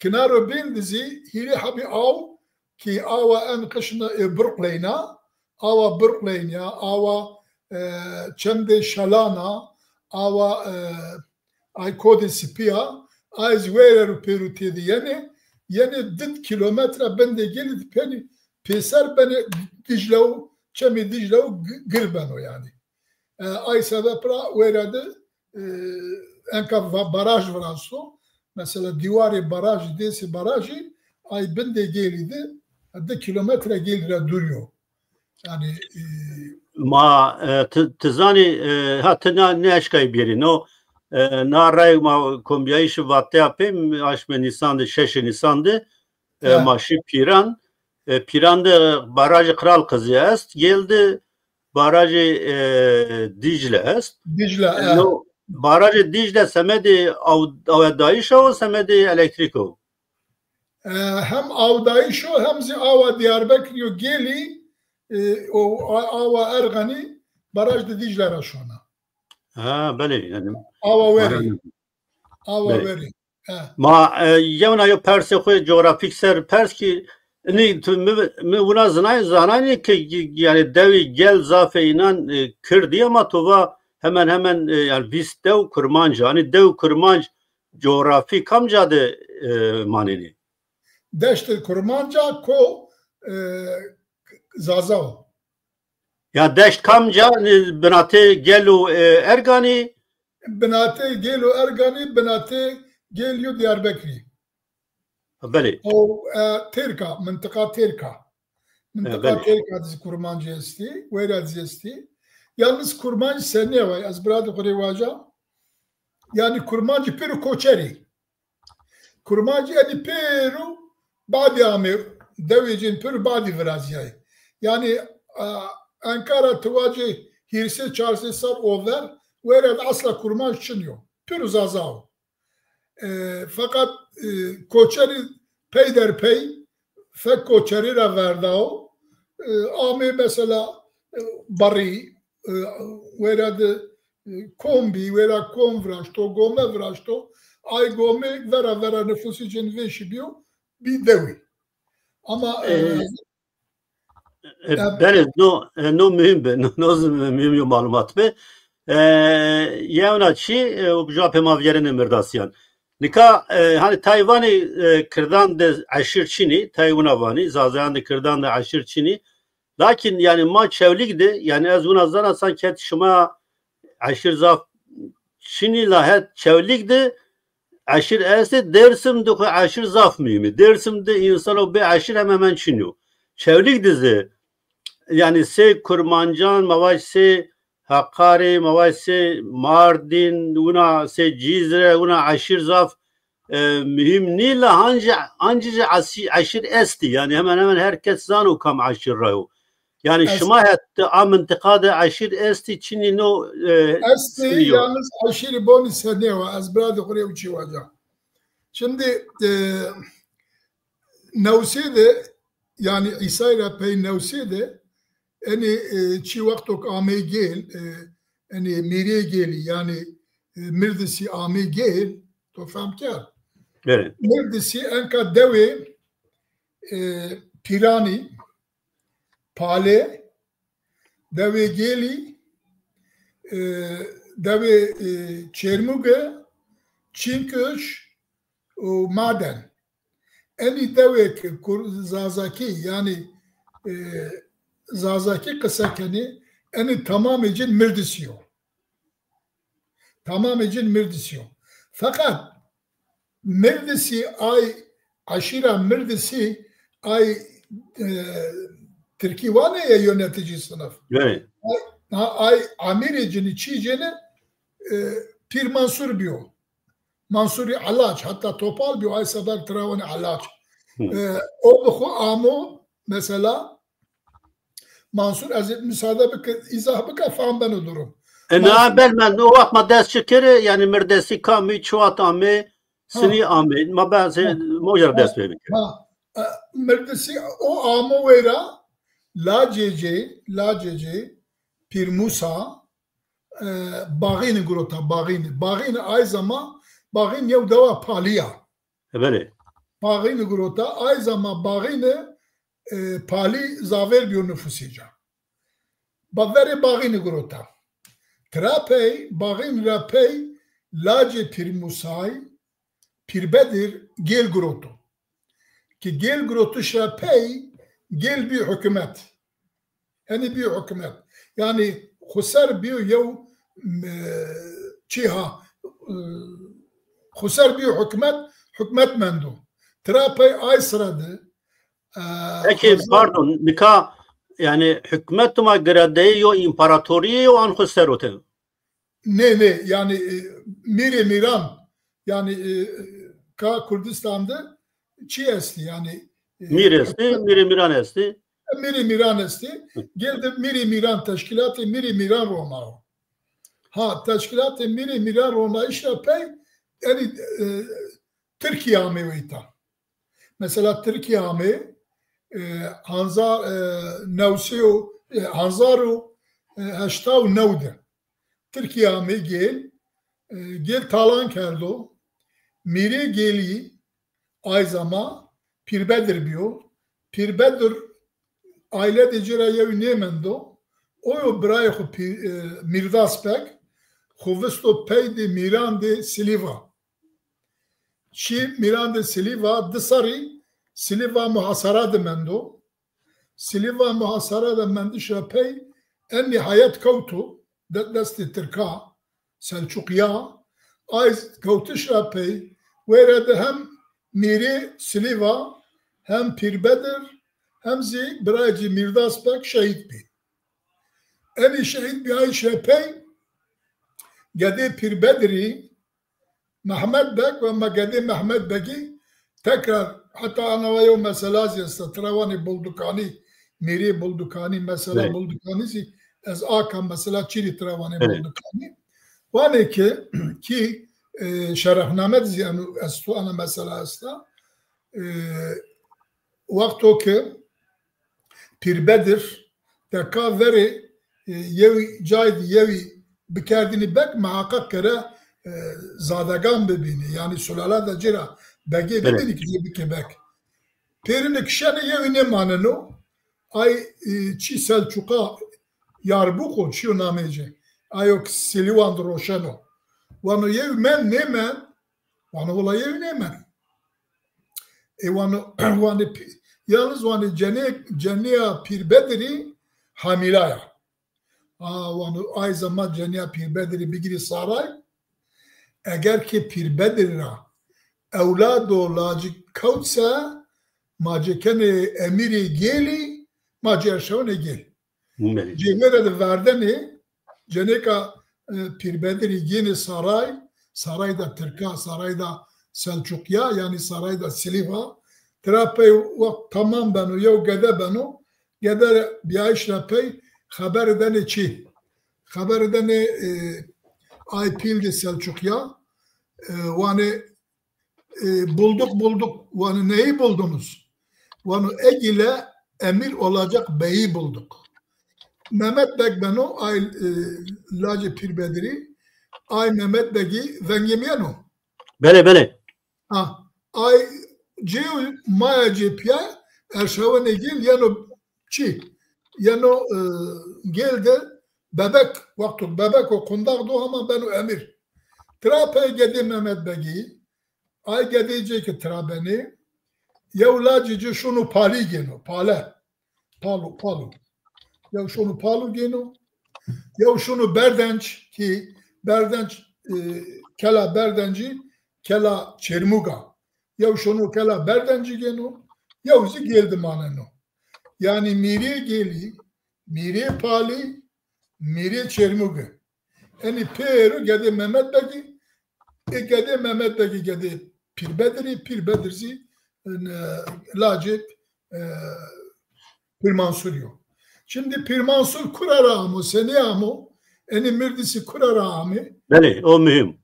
kinaro bên dizî hîrê hebî aw, ki awa en qişna ê Burqleyna, awa Burqleyna, awa, e, çendê Şelana, awa, e, ay Kodê Sipiya, ay zî wêrer û pêrû têdi yenê, yenê di kilometre bendê gelî di penî pêser benê Dîcle û çemê Dîcle û gi-, gir beno yanî. E, ay sebep ra wêre de, e, enka va-, baraj virasto. Mesela dîwarê barajî, dêsê barajî, ay bindê gêlî de, di kilometre gêlî ra dûrî yo. Yani, e, Ma, e, ti, ti zanî, e, ha, ti na, ne eşkayî bêrî, no, e, na rey ma kombiyayîşi vateya pê, aşmê Nîsan de, şeşê Nîsan de, e, Ya. ma şî Pîran, e, Pîran de barajê Kral Qizî est, gêl de barajê, e, Dîcle est. Dîcle, e, e. No, barajê Dîcle semedê aw-, awedayîş o, semedê elektrîk o? E, hem awdayîş o, hem zî awa Diyarbekirî yo gêlî, e, o a-, awa Erxenî baraj di Dîcle ra şona. Ha, belê, yani. Awa werî. Aynen. Awa Belê. werî. He. Ma, e, yewna yo persê xwe coğrafik ser pers ki, ini tu mi, mi wina zanay-, zanayî ki, yani dewî gel zafê înan, e, Kirdî ama tu va hemen hemen, e, yani vîst dew Kurmanc, hani dew Kurmanc coğrafi kamca de, e, manenî? Deştê Kurmanca ko, e, Zaza o. Ya deşt kamca, e, binatê gel û, e, Erganî? Binatê gel û Erganî, binatê gel û Diyarbekirî. Belê. O, e, Têrka, mintiqa Têrka. E, Mintiqa belê. Têrka dizî Kurmancî estî, wêra dizî estî. Yalnız Kurmanc senê vay, ez biradê xwe rê waca. Yani Kurmancî pêro koçerî. Kurmancî enî pêro badî amê, dewê cên pêro badî viraziyayê. Yani, e, Ankara tu vacê hîrsê çarsê sal over, wêra de asla Kurmanc çin yo. Pêro Zaza o. E, feqet, e, koçerî pey der pey, fek koçerî ra verdao. E, amê mesela, e, Barî, e, wêra de, e, kom bî, wêra kom viraşto, gome viraşto. Ay gome vera vera nifûsê cê nivêşî bîyo, bî dewî. Ama, e, E, e, belê, no, e, no muhim be, no, no zî muhim yo malumat be. E, yewna çi, e, û bi jua pê ma viyerêne mirdasiyan. Nika, e, hani tayê vanê, e, Kirdan de eşîr çinî, tayê wina vanî, Zazayan de Kirdan de eşîr çinî. Lakin yani ma Çewlîg de, yani ez wina zana sanki het şima eşîr zaf çinî, la het Çewlîg de eşîr estê, Dêrsim de xwe eşîr zaf muhîm e. Dêrsim de însano bê eşîr hemen hemen çin yo. Çewlîg de zî, yani sê Kurmancan, ma vaj sê Heqarê, ma vaj sê Mardîn, wina sê Cîzre, wina eşîr zaf, e, muhîm nî, la hancî, hancî jî esî-, eşîr estî. Yani hemen hemen her kes zano kam eşîr ra yo. Yani Ez şima het a mintiqa de eşîr estî çinî no, e, Estî, çinî yo. Yalnız eşîrî bonî senê wa, ez biradê xwe rê û çî waca. Şimdi, e, Newsê de, yani Îsay ra pey Newsê de, enê, e, çi wextok amê gêl, e, enê mîrê gêlî, yani, e, Mirdisî amê gêl, to fehm kerd? Evet. Mirdisî enka dewê, e, Pîranî, Palê, dewê Gêlî, e, dewê, e, Çêrmûge, Çînkuş û Maden. Enî dewê ki Kur-, Zazakî, yanî, e, Zazakî qise kenî, enî tamamê cin Mirdisî yo. Tamamê cin Mirdisî yo. Feqet Mirdisî ay, eşîra Mirdisî ay, e, Tirkî wane ye yönetici sınıf. Evet. Ay, ha, ay amîrê cini çî cini, e, Pîr Mansur biyo. Mansurî Alaç, hatta Topal biyo, ay seber tirawanê Alaç. E, o bi xwe amo, mesela, Mansûr, ez ê misade bike, îzah bike, fam beno durum. E, na, bel, me o wext me dest çi kir, yani Mirdesî kamî, Çuwat amê, Sinî amê, me be, se, mojer dest pê bike. Ha, e, Mirdesî o amo wêra, lacê cê, lacê cê, Pîr Mûsa, e, Baxînî girota, Baxînî. Baxînî ay zama, Baxîn yew dewa Palî ya. E, belê. Baxînî girota, ay zama Baxînî, e, Palî zavêr bîyo nifûsê ca. Ba verê Baxînî girota. Tira pey, Baxînî ra pey, lacê Pîr Mûsay, Pîr Bedir, gêl giroto. Ki gêl girotiş ra pey, gêl bî hukûmet. Henî bîyo hikûmet. Yanî xweser bîyo yew, e, çi ha, e, xweser bîyo hikûmet, hikûmet mendo. Tira pey ay sira de, e, Peki, pardon, nika, yani hikûmet tuma giradeyê yo împaratoriyê yo an xweser o te? Nê, nê, yanî, e, mîrê mîran, yanî, e, ka Kurdistan de çi estî, yanî, e, Mîr estî, mîrê mîran estî. Mîrê mîran estî. Gel de mîrê mîran, teşkîlatê mîrê mîran ronayo. Ha, teşkîlatê mîrê mîran ronayişa pey, yani, e, Tirkiye amê weyta. Mesela Tirkiye amê, e, hanzar, e, newsê û, e, hanzar û, e, heşta û new de. Tirkiye amê gel, e, gel talan kerdo. Mîrê gelî ay zama Pîrbedir bîyo. Pîrbedir aîle de cira yew nêmendo. O yo birayê xwe Pî-, e, Mîrdas Beg xwe visto pey de mîran de Silîva. Çi mîran de Silîva di serî Silîva muhasara de mendo. Silîva muhasara de mendişa pey en nihayet kewto de-, destê Tirka, Selçuqiya. Ay kewtiş ra pey wêre de hem mîrê Silîva, hem Pîrbedir, hem zî birayê cî Mîrdas Beg şehîd bî. Enî şehîd bî ay şe pey gedê Pîrbedirî Mehmet Beg ve me gedê Mehmet Begî tekrar heta ana ve yew mesela zî esta, tira wanê Buldukanî, mîrê Buldukanî, mesela Buldukanî zî ez aka mesela çîrî tira wanê Buldukanî. Wanê ki, ki, e, şerefname de zî enu estu ana mesela esta. E, wexto ki Pîrbedir de ka verê, e, yewî cayê di yewî bikerdinî beg, miheqeq kere, e, zadegan bibînî. Yanî sulala de cira begê bibînî ki cê bike beg. Pêrine kişenê yewî nêmaneno. Ay, e, çî Selçuqa Yarbûqo çiyo namê ci. Ayo ki Silîwan di roşeno. Wano yewî men nêmen. Wano wela yewî nêmen. E wano, wanê pî-, yalnız wanê cenê-, cenîya Pîrbedirî hamîla ya. A, wano ay zema cenîya Pîrbedirî bigirî saray. Eger ki Pîrbedirî ra ewlado lacik kewt se, ma cêkenê emîrê gêlî, ma cê erşewenê gêl. Cêwêre de verdenê, cenêka, e, Pîrbedirî gênê saray, saray da Tirka, saray da Selçuqiya, yanî saray da Silîva. Tira pey wext tamam beno, yew gede beno, gede biyayîş re pey xeber denê çi? Xeber denê, e, ay pîl de Selçuqiya, e, wanê e, bulduk bulduk. Wanê neyi buldunuz? Wano egile emir olacak beyi bulduk. Mehmet Beg beno, ay, e, lacê Pîrbedirî, ay Mehmet Begî vengê mi yeno? Belê, belê. Ha, ay cê maya cê piya erşawenê gel yeno çi? Yeno, e, gel de bebek, wexto bebek o qundax do hema beno emir. Tira pey gedê Mehmet Begî, Ay gedê cê ki tira benê, yew lacê cê şono Palî gêno, Pale. Palu, Palu. Yew şono Palu gêno, yew şono Berdenc ki Berdenc, e, kela Berdencî, kela Çêrmûga. Yew şono kela Berdencî gêno, yew zî gêl dimaneno. Yanî mîrê gêlî, mîrê Palî, mîrê Çêrmûgi. Enî pêro gedê Mehmet Begî, ê gedê Mehmet Begî gedê Pîrbedirî, Pîrbedir zî e, lacê, e, Pîr Mansûrî yo. Şimdi Pîr Mansûr kura ra amo, senî amo, enî Mirdîsî kura ra amê? Belê, o muhîm.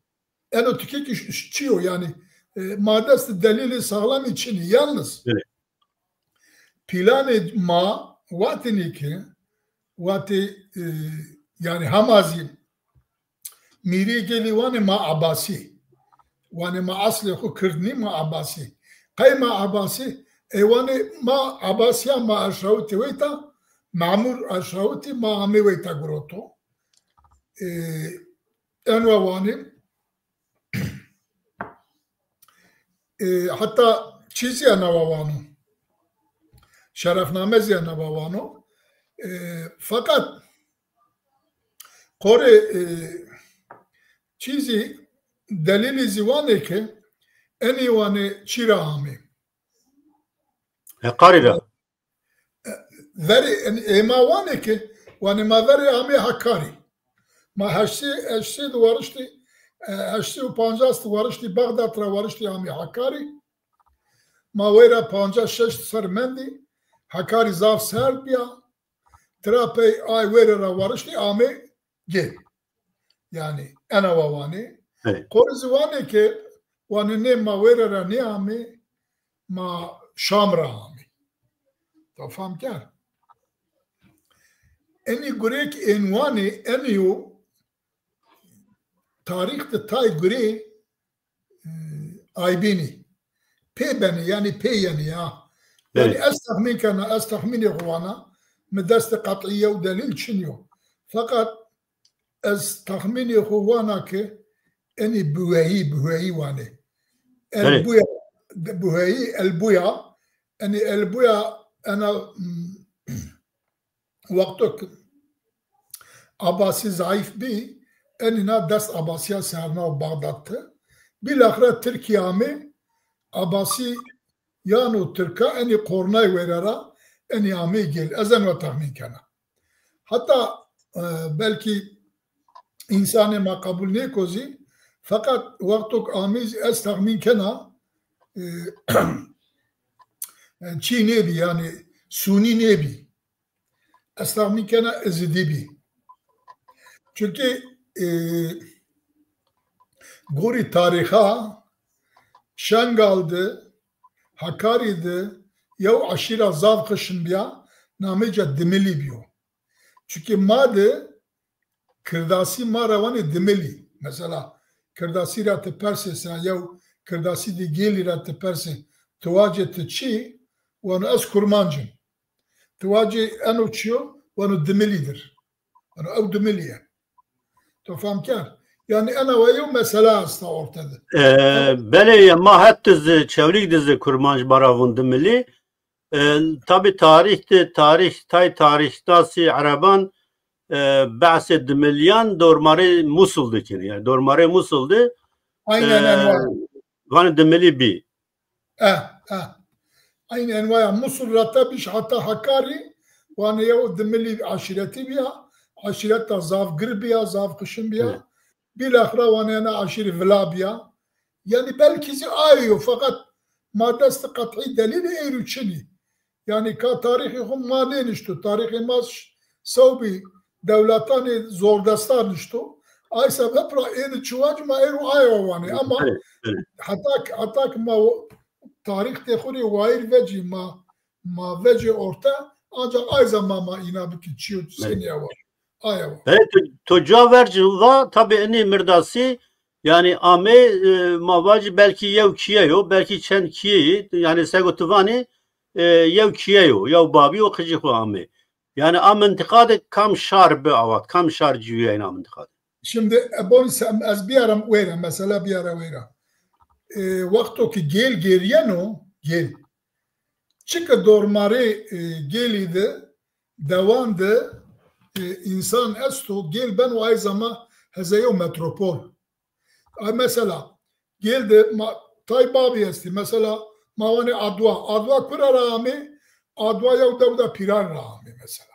Eno tikekî ş-, ş-, çi yo, yanî, e, ma dest delîlê saxlemî çinî. Yalnız Belê. Planê ma, wextênî ke, wextê, e, yanî hema zî mîrê gelî wanê ma Ebasî. Wanê ma eslê xwu Kird nî, ma Ebasî. Qey ma Ebasî? Ê wanê ma Ebasî ya ma Eşrawitî weyta, Memûr Eşrawitî ma amê weyta giroto. E, enwa wanê. E, heta çî zî ya newa wano. Şerefname zî ya newa wano. E, feqet qorê, e, çî zî delîlî zî wanê ke enî wanê çî ra amê. Heqarî ra. Verê, enî ê ma wanê ke, wanê ma verê amê Hekarî. Ma heşt sê, heşt sê di wariştî, e, heşt sê û pancas di wariştî Bexdat ra wariştî amê Hekarî. Ma weyra pancas şeş ser mendî, Hekarî zaf serd bîya. Tira pey ay wêre ra wariştî amê gê. Yanî ena wa wanê. Evet. Qorê zî wanê ke wanê nê ma wêre ra nê amê, ma Şam ra amê. Ta fam ker. Enî gurek ên wanê, enî yo tarîx de tay gurê, e, aybînî. Pê benî, yanî pê yenî ya. Yanî Evet. ez texmîn kena, ez texmînê xwe wana, mi destê qet'î yew delîl çin yo. Feqet ez texmînê xwe wana ke enî buheyî, buheyî wanê. Evet. Elbuya, buheyî, elbuya, enî elbuya ena, mm, wexto ke Abasî zayîf bî, enî na dest Abasîya ser nav Bexdat de. Bîlaxira Tirkî amê, Abasî yan û Tirka enî qornay wêre ra enî amê gel. Ez ena wa texmîn kena. Heta, e, belkî însanê ma qebûl nêko zî, feqet wexto ke amê zî ez texmîn kena, e, e, çî nêbî, yanî sûnî nêbî. Ez texmîn kena Ezidî bî. Çunkî, e, gorî tarîxa Şengal de, Hekarî de yew eşîra zaf xişin bîya, namê ca Dimilî bîyo. Çunkî ma de Kirdasî ma ra wanê Dimilî. Mesela Kirdasî ra ti persê, se yew Kirdasî di Gêlî ra ti persê, ti wacê ti çi? Wano ez kurmanc im. Ti wacê eno çi yo? Wano Dimilî dir. Wano ew Dimilî ye. To fam ker? Yanî ena wa yew mesela esta orte de. E, belê ye, ma het dizi, Çewlîg dizi kurmanc ma ra vûn Dimilî. E, tabî tarîh de, tarîh, tay tarîxnasî ereban, e, behsê Dimilîyan dormarê Musul dikin. Yanî dormarê Musul de, Aynen, e, enwa. Vanê Dimilî bî. Eh, eh. Aynı envaya Musul ra te bîş heta Hakkari, wanê yew Dimilî eşîretî bîya, eşîreta zaf gir bîya, zaf xişin bîya. Hı. Bîlaxira wanê ena eşîrî vila bîya. Yanî belkî zî aye yo, feqet ma dest qet'î delîlê êrû çinî. Yanî ka tarîxê xwe ma nênişto. Tarîxê ma ş-, sewbî dewletanê zordestan nişto. Ay sebeb ra êdî çiwac ma êro aye wa wanê. Ama Belê, belê. heta ki, heta ki ma o-, tarîx tê xwe rê wayîr vecî ma, ma vecê orte, ancak ay zaman ma îna bikî çi yo, senî ewa. Aye wa. Belê, tu, tu ca vercî va, tabî enî Mirdasî, yanî amê, e, ma vacî belkî yew kîye yo, belkî çend kîye yî, yanî sego tu vanî, e, yew kîye yo, yew babî û qicî xwe amê. Yanî a mintiqa de kam şar bi awat, kam şar ciwîyayîn a mintiqa de? Şimdi, e, bon, sen, ez biyarım wêre, mesela biyara wêre. E, wexto ki gêl gêriyeno, gêl. Çike dormarê, e, gêlî de, dewan de, e, însan esto, gêl beno ay zama hezeyo metropol. Ay mesela, gêl de ma, tay babî estî. Mesela, ma wanê Adwa. Adwa kura ra amê? Adwa yew dewda pîran ra amê mesela.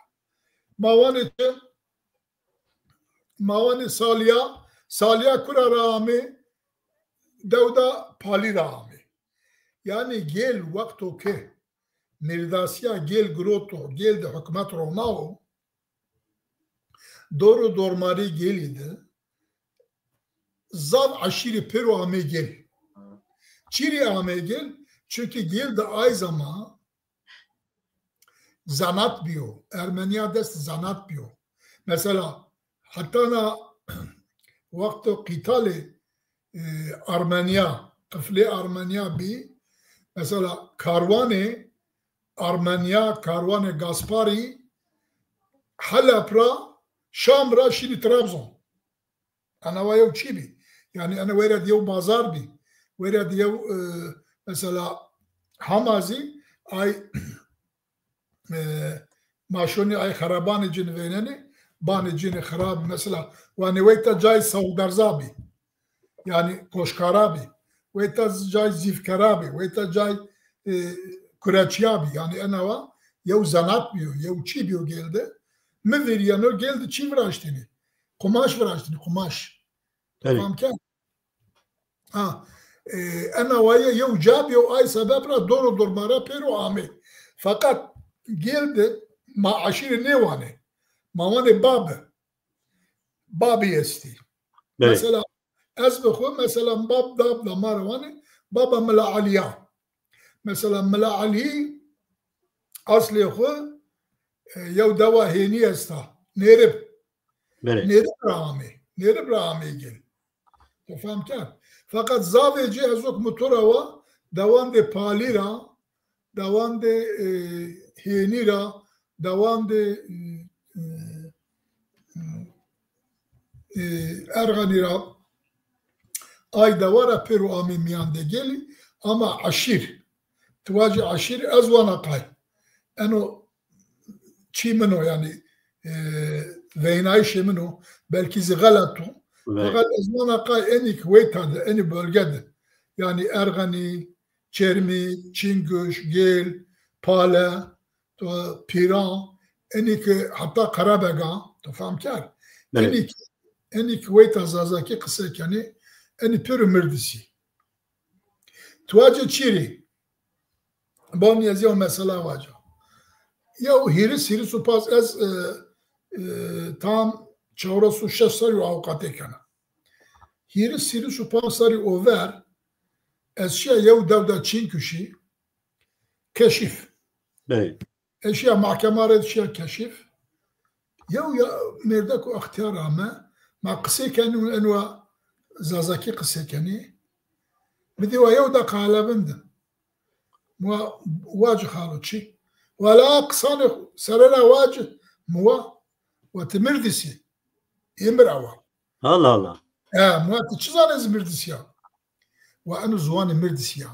Ma wanê çi? Ma wanê Saliya. Saliya kura ra amê? Dewda Palî ra amê. Yanî gêl wexto ke mêrdasiya gêl giroto, gêl de hikûmet ronawo, dor û dormarê gêlî de zav eşîrê pêro amê gêl. Çîrê amê gêl? Çunkî gêl de ay zema zanat biyo. Ermeniya dest zanat biyo. Mesela heta na wexto qîtalê, e, Armeniya, qiflê Armeniya bî, mesela karwanê Armeniya, karwanê Gasparî Helep ra, Şam ra şîrî Trabzon. Ana wa yew çî bî. Yanî ana wêre di yew bazar bî. Wêre di yew, e, mesela Hamazî ay, e, maşonî ay xerabanê cin vênenê, banê cinê xerab mesela. Wanê weyta cay sawderza bî. Yanî koşkara bî. Weyta cay zîvkera bî. Weyta cay, e, kureçiya bî. Yanî ena wa yew zanat bîyo, yew çî bîyo gêl de. Mi vêriyeno gêl de çî viraştînî? Qumaş viraştînî, qumaş. Belê. Fam kerd? Ha, e, ena waye yew ca bîyo, ay sebeb ra dor û dormara pêro amê. Feqet gêl de ma eşîrê nêwanê. Ma wanê babi. Babî estî. Belê. Mesela ez bi xwe, mesela bab dab da ma re wanê, baba Mila Eliya. Mesela Mila Elî aslê xwe, e, yew dewa hênî esta. Nêrib. Belê. Nêrib ra amê. Nêrib ra amê gel. Tu fam kerd? Feqet zavê cê ez wek mi to re wa, dewandê Palî ra, dewandê, e, hênî ra, dewandê, e, e, e, erxenî ra, ay dewa ra pêro amê mîyan de gelî, ama eşîr. Tu vacî eşîr, ez wana qay. Eno çî min o, yanî, e, veynayişê min o, belkî zî xelet o. Belê. Feqet ez wana qay enî ki weyta de, enî bölge de, yanî Erxenî, Çermî, Çînguş, Gêl, Pale, to, Pîran, enî ki heta Qerebega, to fam kerd? Belê. Enî ki, enî ki weyta zazakî qise kenî, enî pêro mirdisî. Tu vacê çîrî? Banî ez yew mesela vaca. Yew hîris, hîris û panc, ez, e, e, tam çewres û şeş serî û awqatê kena. Hîris, hîris û panc serî over ez şiya yew dew de Çînkuşî, keşîf. Belê. Ez şiya mahkema rê şiya keşîf. Yew ya mêrdek û extiyar ame, ma qisê kenî û enwa zazakî qisê kenî. Mi dî wa yew de qale vindin. Wa, wa ci xalo çi? Wala qisanê xwe serera wa ci, mi wa, wa ti mirdisî. Ê mir ewa. Allah Allah. E, mi wa ti çi zanê ez mirdisî ya? Wa eno ziwanê mirdisî ya.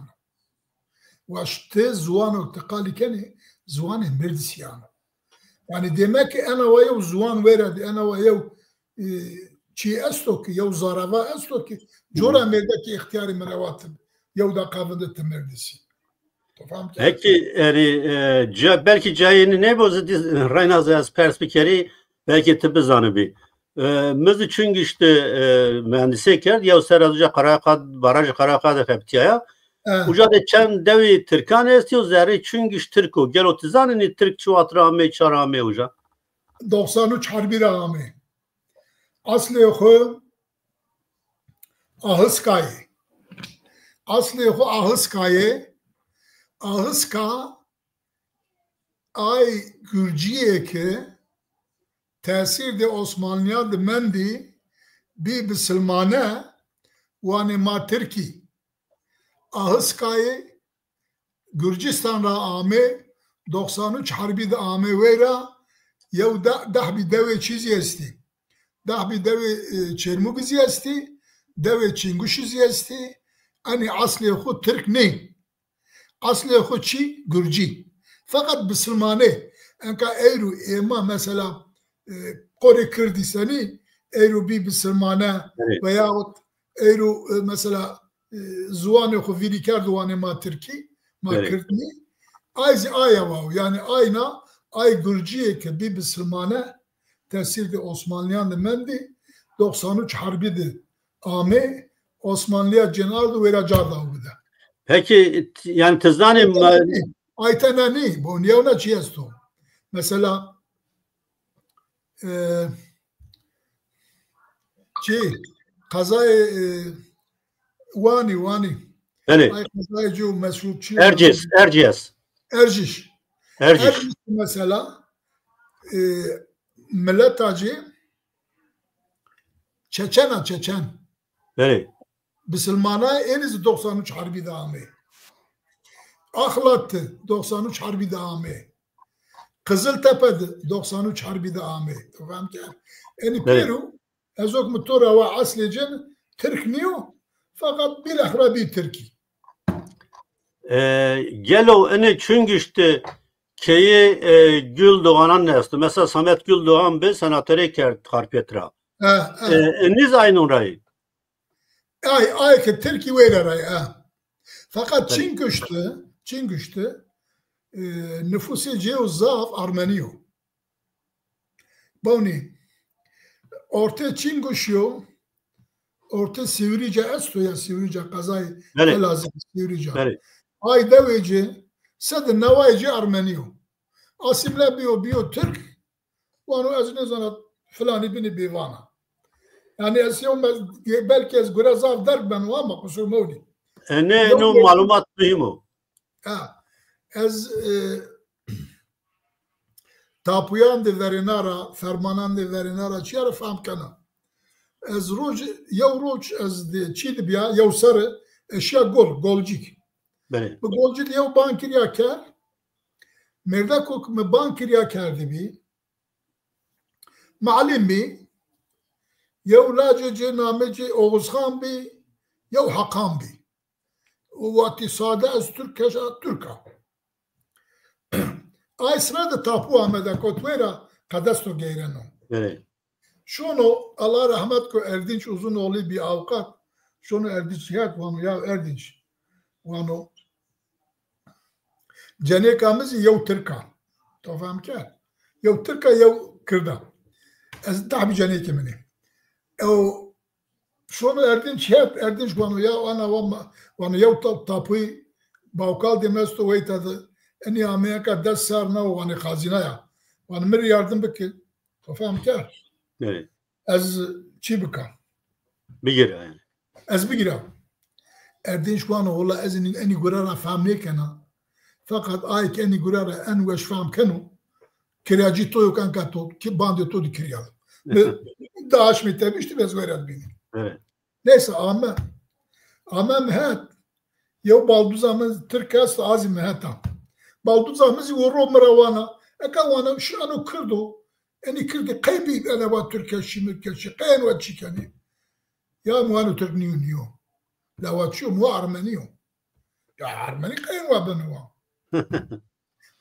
Wa ji te ziwano te qalî kenê, ziwanê mirdisî ya. Yanî demek ki ena wa yew ziwan wêre de, ena wa yew, e, çî esto ki, yew zareva esto ki, cora mêrdekî extiyarî min ewa ti, yew de qavinde ti mirdisî. Tu fam kir? Peki, erî, e, ca-, belkî cayê nî nêbo zidî reyna zî ez pers bikerî, belkî tu bizanibî. E, mi zî Çingişt, e, mühendisê kerd, yew ser ez uca Qaraqa, barajê Qaraqa de xebitiyaya. E. Uca de çend dewî Tirkan estî û zerrê Çingişt Tirk o. Gelo tu zanînî Tirk çi wextî ra amê, çar amê uca? Doxsan üç herbî ra amê. Aslê xwe Ahiskayê. Aslê xwe Ahiskayê. Ahiska ay Gurciyê ke tesîr de Osmanliya de mendî, bî bisilmane, wanê ma Tirkî. Ahiskayê Gurcistan ra amê, doxsan üç herbî de amê wêra, yew de-, deh bî dewê çî zî estî. Deh bî dewê, e, Çêrmûgî zî estî, dewê Çînguşî zî estî. Enî eslê xwe Tirk nê. Eslê xwe çî? Gurcî. Feqet bisilmanê. Enka eyro êma mesela, e, qorê Kirdîstanî eyro bî bisilmane, evet, veyahut eyro, e, mesela, e, ziwanê xwe vîrî kerd û wanê ma Tirkî, ma, evet, Kirdnî. Ay zî aya wa. Yanî ayna ay Gurciyê ke bî bisilmane, tesîr de Osmanliyan de mendî, doxsan üç herbî de amê, Osmanliya cin ard û wêra car da bide. Peki, t- yani tizanê me- Aytenenî, Boniya wina çi esto? Mesela e, çi? Qezayê e, Wanî, Wanî. Belê. Ay qezayê cî û meşhur çi? Erciyes, Erciyes. Erciş. Erciş. Erciş mesela e, mileta cî Çeçena, Çeçen. Belê. Bisilmana ênî zî doksan üç herbî de amê. Axlat doksan üç herbî de amê. Qiziltepe de doksan üç herbî de amê. Tu fem ke? Enî Belê. pêro ez ok mi to ra wa eslê cin Tirk niyo. Fakat bilahre bî Tirkî. E, gelo inê Çingişti keyê e, Gül Doğanan ne esto? Mesela Samet Gül Doğan bi senaterê kerd Xarpêt ra. Ha, ha. E, e, niz aynun rayî. Ay, ay ki Tirkî wê re rayî, ha. Fakat Tabii. Çingişti, Çingişti e, nüfusê cê û zaf Armeniyo. Bonî. Ortê Çinguşiyo, ortê Sivrice esto ya Sivrice, qezayê Belê. Elazığ Sivrice. Belê. Ay dewê cê, sed û newayê cê Armeniyo. Asimle biyo, biyo Tirk, wano ez nêzana filanî binî bêvana. Yani ez yew me-, belkî ez gure zaf derg ben ama qusur mewlî. E, ne, Yok, no yok. Malumat muhîm o. Ha, ez e, tapuyan de verêna ra, fermanan de verêna ra çiya ra fam kena. Ez roj, yew roj ez de çî de biya, yew sere eşya gol, golcîk. Belê. Bi golcîk yew ban kiriya ker. Mêrdeko ki mi ban kiriya kerdibî. Malim bî. Yew lacê cê namê cê Oğuzxan bî. Yew Hakan bî. Û watî sade ez Türk keşa Türk a. Ay sira de tapu Amede kot wê ra qedesto geyreno. Belê. Şono, Allah rahmet ko Erdinç Uzunoğlu bir avukat. Şono Erdinç hat wano ya Erdinç. Wano cenêka min zî yew Tirk a. To fem kerd? Yew Tirk a, yew Kird a. Ez tahbî cenêkê min ê. Ew şono Erdinç hep, Erdinç wano ya ana wa ma-, wano yew ta-, tapuyî bawkal dê mesto weyta de enî ameyeka des ser na wanê xazîna ya. Wano min rê yardim bike. To fem kerd? Belê. Ez çi bika? Bigir yani. Ez bigira. Erdinç wano wala ez enî, enî gure ra fam nêkena. Fakat ayek enî gure ra en weş fam keno. Kiracî to yok anka to, ki bandê to di kirya. Bi daaş mi tebişti bez were bini. Evet. Neyse ame. Ame mi het. Yew balduza min Tirk est azî mi heta. Balduza min zî wero mi ra wana. Eka wana şi ano Kirdo. Enî Kirdî qey bî ene va Tirke şî mi keşî. Qey en wa çi kenî. Ya mi wano Tirk niyo niyo. La wa çiyo mi wa Armeniyo. Ya Armenî qey en wa beno wa.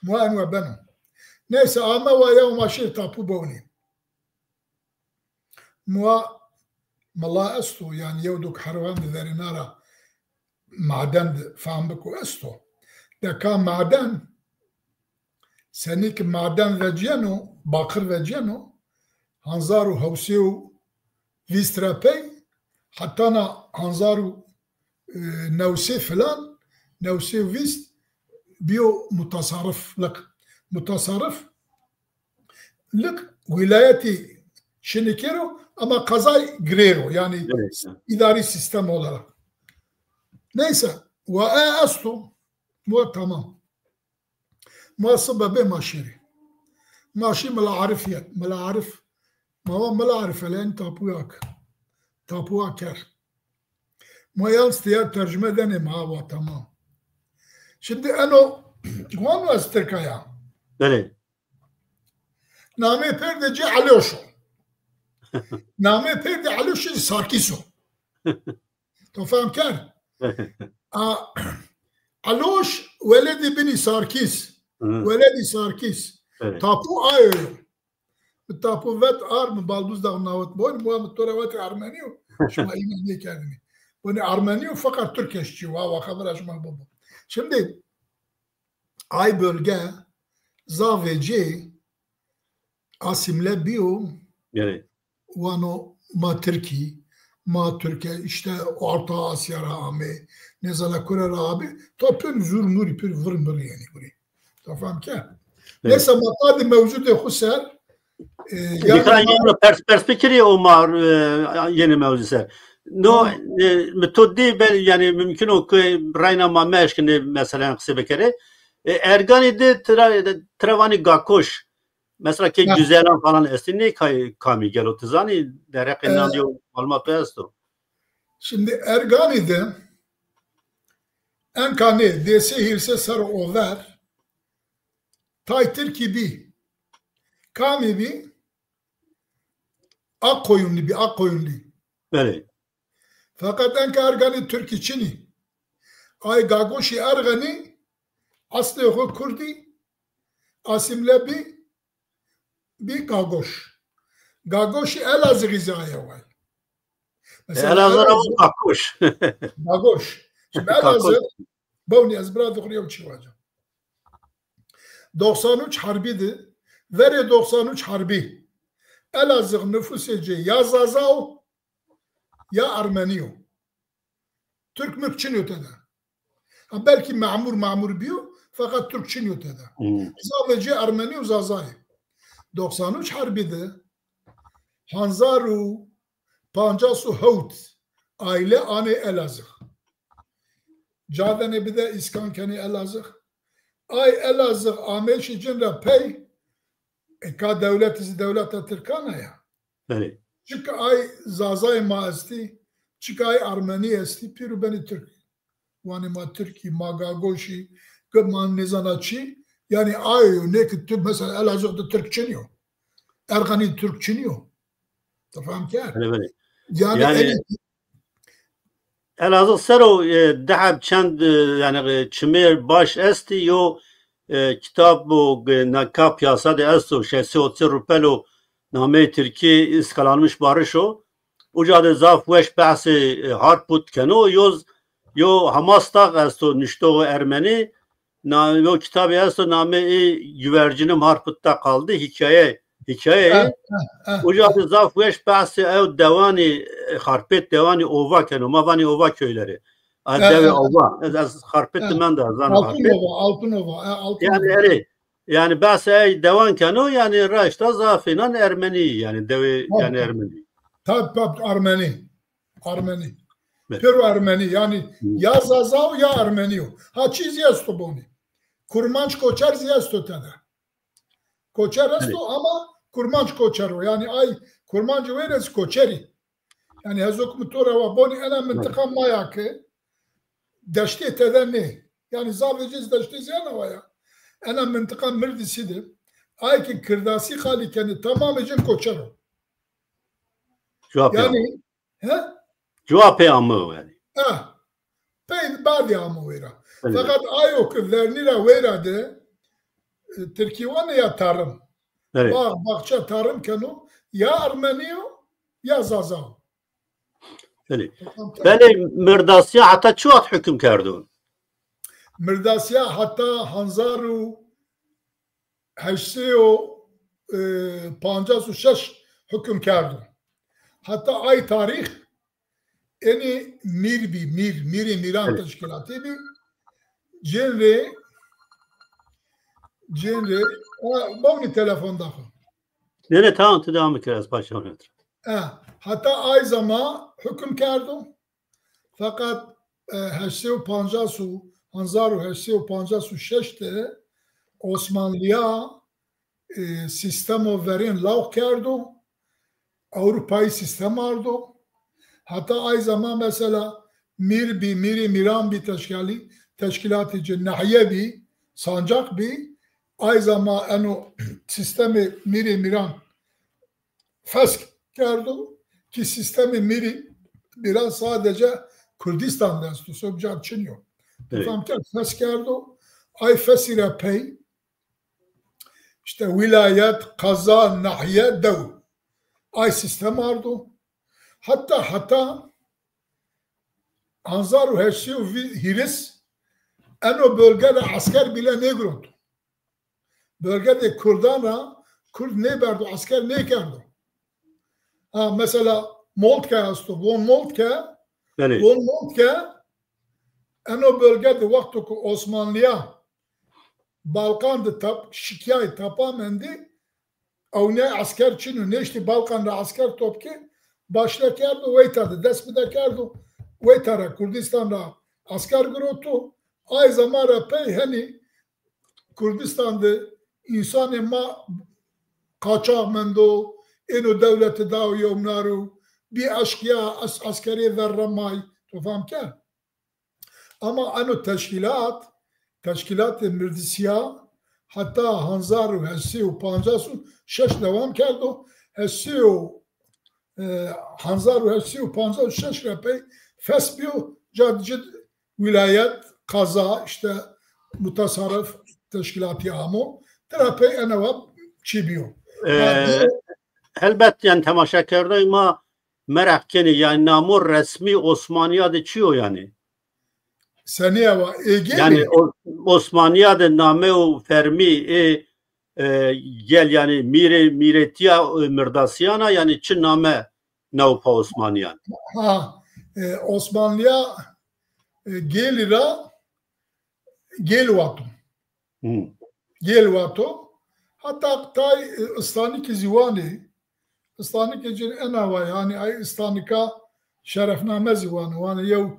Mi wa en wa beno. Neyse ame wa ya ma şêr tapu bonî. Muwa mala esto, yani yew dok herwan di verêna ra maden di fam biko esto. Deka maden, senî ki maden veciyeno, bakir veciyeno, hanzar û hewsê û vîst re pey, hetana hanzar û, e, newsê filan, newsê û vîst biyo mutasarrif, liq. Mutasarrif, Lik wîlayetî Şinikêro ama qezay girêro, yani Evet. idari sistem olarak. Neyse, wa e esto, wa tamam. Ma sibe bê ma şêrî. Ma şî Mela Arif yet. Mela Arif, ma wa Mela Arif elen tapuyak. Tapuya ker. Ma yalnız diğer tercüme dene ma wa tamam. Şimdi eno, wan ez Tirkaya. Belê. Namê pêr de cê Eloş o. Namê pêr de Eloş jî Sarkîs o. To fam kerd? A, Eloş weledî binî Sarkîs. Hı. Weledî Sarkîs. Evet. Tapu ayo yo. Bi tapu vet ar mi balduz da nawet boy, mi wa mi to re wetî Armenî yo. Şima înan nêkerdinî. Bunî Armenî yo, feqet Tirkeş çi wa, wa xebera şima bibo. Şimdi ay bölge zavê cê asimle biyo, Evet. wano ma Tirkî, ma Tirke, işte Orta Asya ra amê, Nêzana kure re abi. To pir zûr mûrî, pir vir mirî, yanî gurî. To fehm ke? Evet. Neyse, ma ta di mewcudê xwe ser, e, yani Dikkat yine pers perspektifi o mar e, yeni mevzu ser. No, e, metodi bel yani mümkün o ki rayna ma meşkine mesela kısa bekere. E, Ergani de tra, Trevani Gakoş. Mesela ki Ha. Güzelan falan esti ne kay, kami gelo tizani derek E, inan yo alma pesto. Şimdi Ergani'de enkane dese hirse ser over tay Tirkî bî. Kamî bî? Akkoyunlu bî, Akkoyunlu. Belê. Feqet enka Erganî Tirkî çinî. Ay Gagoşî Erganî aslê xwe Kurdî, asîmle bî, bî Gagoş. Gagoşî Elazığî zî aye way. Mesela Elazığ Elazığ- ama Gagoş. Gagoş. Şimdi Elazığ, bewnî ez bira dixuriyem çi vaca. Doksan üç harbî de, verê doksan üç harbî. Elazığ nüfusê cê ya Zaza o, ya Ermenî yo. Türk mürk çin yo tede. Ha, belkî memur memur biyo, fakat Türk çin yo tede. Hmm. Zavê cê Ermenî û Zaza ye. Doksan üç harbî de hanzar û pancas û hewt aile anê Elazığ. Cadenê bide îskan kenê Elazığ. Ay Elazığ amêşî cin re pey, e, ka dewlet zî dewleta Tirkan e ya. Belê. Çika ay Zazayê ma estî, çika ay Armenî estî, pîr û benî Tirk. Wanê ma Tirkî, ma Gagoşî, ge ma nêzana çi. Yani ayo ne ki tu mesela Elazığ de Tirk çin yo. Erganî Tirk çin yo. Te fehm kerd? Belê, belê. Yani, Yani- elî- Elazığ sero e, deheb çend e, yani e, çimêr baş esti yo e, kitab û e, neka piyasa de esto şeş sey otuz rupel û nameyê Tirkî ıskalanmış barış o. Uca de zaf weş behsê e, Harput keno. Yoz yo Hamas Tağ esto niştoğu Ermeni. Na, yo kitabê esto namê ê Güvercinim Harput'ta kaldı. Hikaye, hikaye. Eh, eh, eh. Uca de zaf weş behsê ew dewanî, e, Harpêt dewanî ova keno. Ma vanî ova köyleri. A, Eh, devê eh. ova. Ez, ez Harpêt Eh. dimenda zana Harpêt. Altınova, Altınova, e, Altınova. Yani erê. Yani behsê ey dewan keno, yani raşta zafînan Ermenî, yani devê, Tabii, yani tabii. Ermenî. Tabii, tabii, Armeni. Armeni. Evet. Pêro Ermeni, yani ya Zaza o ya Ermeni o. Ha çî zî esto bonî. Kurmanc Koçer zî esto tede. Koçer esto ama Kurmanc Koçer o. Yani ay Kurmanc wêres Koçerî. Yani hezok mi to rewa bonî ena mintiqa maya ki deştê tede ne. Yani zavê cî deştê ziyana wa ya. Ena mintiqa Mirdisî de. Ay ki Kirdasî xalî kenî tamamê cin Koçer o. Cevap Yani yani. He? Cevap pê amı yani. Eh. Pey badî amo wêra. Evet. Fakat ayo ki vernî ra wêra de e, Tirkî wane ya tarım. Evet. Bağ, bahçe tarım keno ya Ermeniyo ya Zaza. Belê. Tamam, tamam. Belê Mirdasiya heta çi wext hüküm kerdo? Mirdasiya heta hanzar û heşt sey û, e, pancas û şeş hüküm kerdo. Heta ay tarîx enî mîr bî, mîr, mîrê mîran Evet. teşkîlatî bî. Cin rê, cin rê, e, bonî telefon daxo. Ne ne, tamam, tu devam et, biraz başa oynatır. E, heta ay zama hüküm kerdo. Fakat e, heşt sey û pancas û, hanzar û heşt sey û pancas û şeş de Osmanlıya e, sistemo verên law kerdo, Avrupayî sistem ardo. Heta ay zama mesela mîr bî, mîrê mîran bî teşkilî, teşkilatê ci nehiye bî, sancak bî. Ay zama eno sistemê mîrê mîran fesk kerdo ki sistemê mîrî mîran sadece Kurdistan de esto, sobcar çin yo. Evet. Fam kerd, fesk kerdo. Ay fesî re pey işte wîlayet, qeza, nahiye, dew. Ay sistem ardo. Heta, heta hanzar û heşt sey û hîris eno bölge de esker bile nêgirot. Bölge de Kurdan ra Kurd nêberdo, esker nêkerdo. Ha, mesela Moltke esto, Von Moltke, Belê. Von Moltke Eno bölge de wexto ku Osmanliya Balkan de tap, şikiyayê tapa mendî, ewniyay esker çin û nêştî Balkan ra esker topke, başle kerdo weyta de dest bide kerdo, weyta ra Kurdistan ra esker giroto. Ay zaman ra pey henî Kurdistan de însanê ma qaçax mendo, êno dewlete dao yewmnaro, bî eşqiya, es-, eskerê verremay, to fam ker? Ama eno teşkîlat, teşkîlatê mirdisiya heta hezar û heşt sê û pancas û şeş dewam kerdo. Heşt sê û, e, hezar û heşt sê û pancas û şeş re pey fes biyo, cad cid wîlayet, qeza, işte mutasarrif teşkîlatî amo, tira pey enewa çî biyo. Ee, Yani, helbet, yani temaşekerdoyê ma meraq kenê, yani namo resmî Osmaniya de çi yo yani? Senî ewa, ê gelî? Yani o, Osmaniya de name û fermî ê, e, gel yani mîrê, mîrêtiya, e, mirdasiyana yani çi name newpa Osmaniyan? Ha, e, Osmanliya, e, gêlî ra gêl wato. Hmm. Gêl wato. Heta tay, e, Istanikî zî wanê. Istanikê cin enawa, yani ay Istanika şerefname zî wanê. Wanê yew,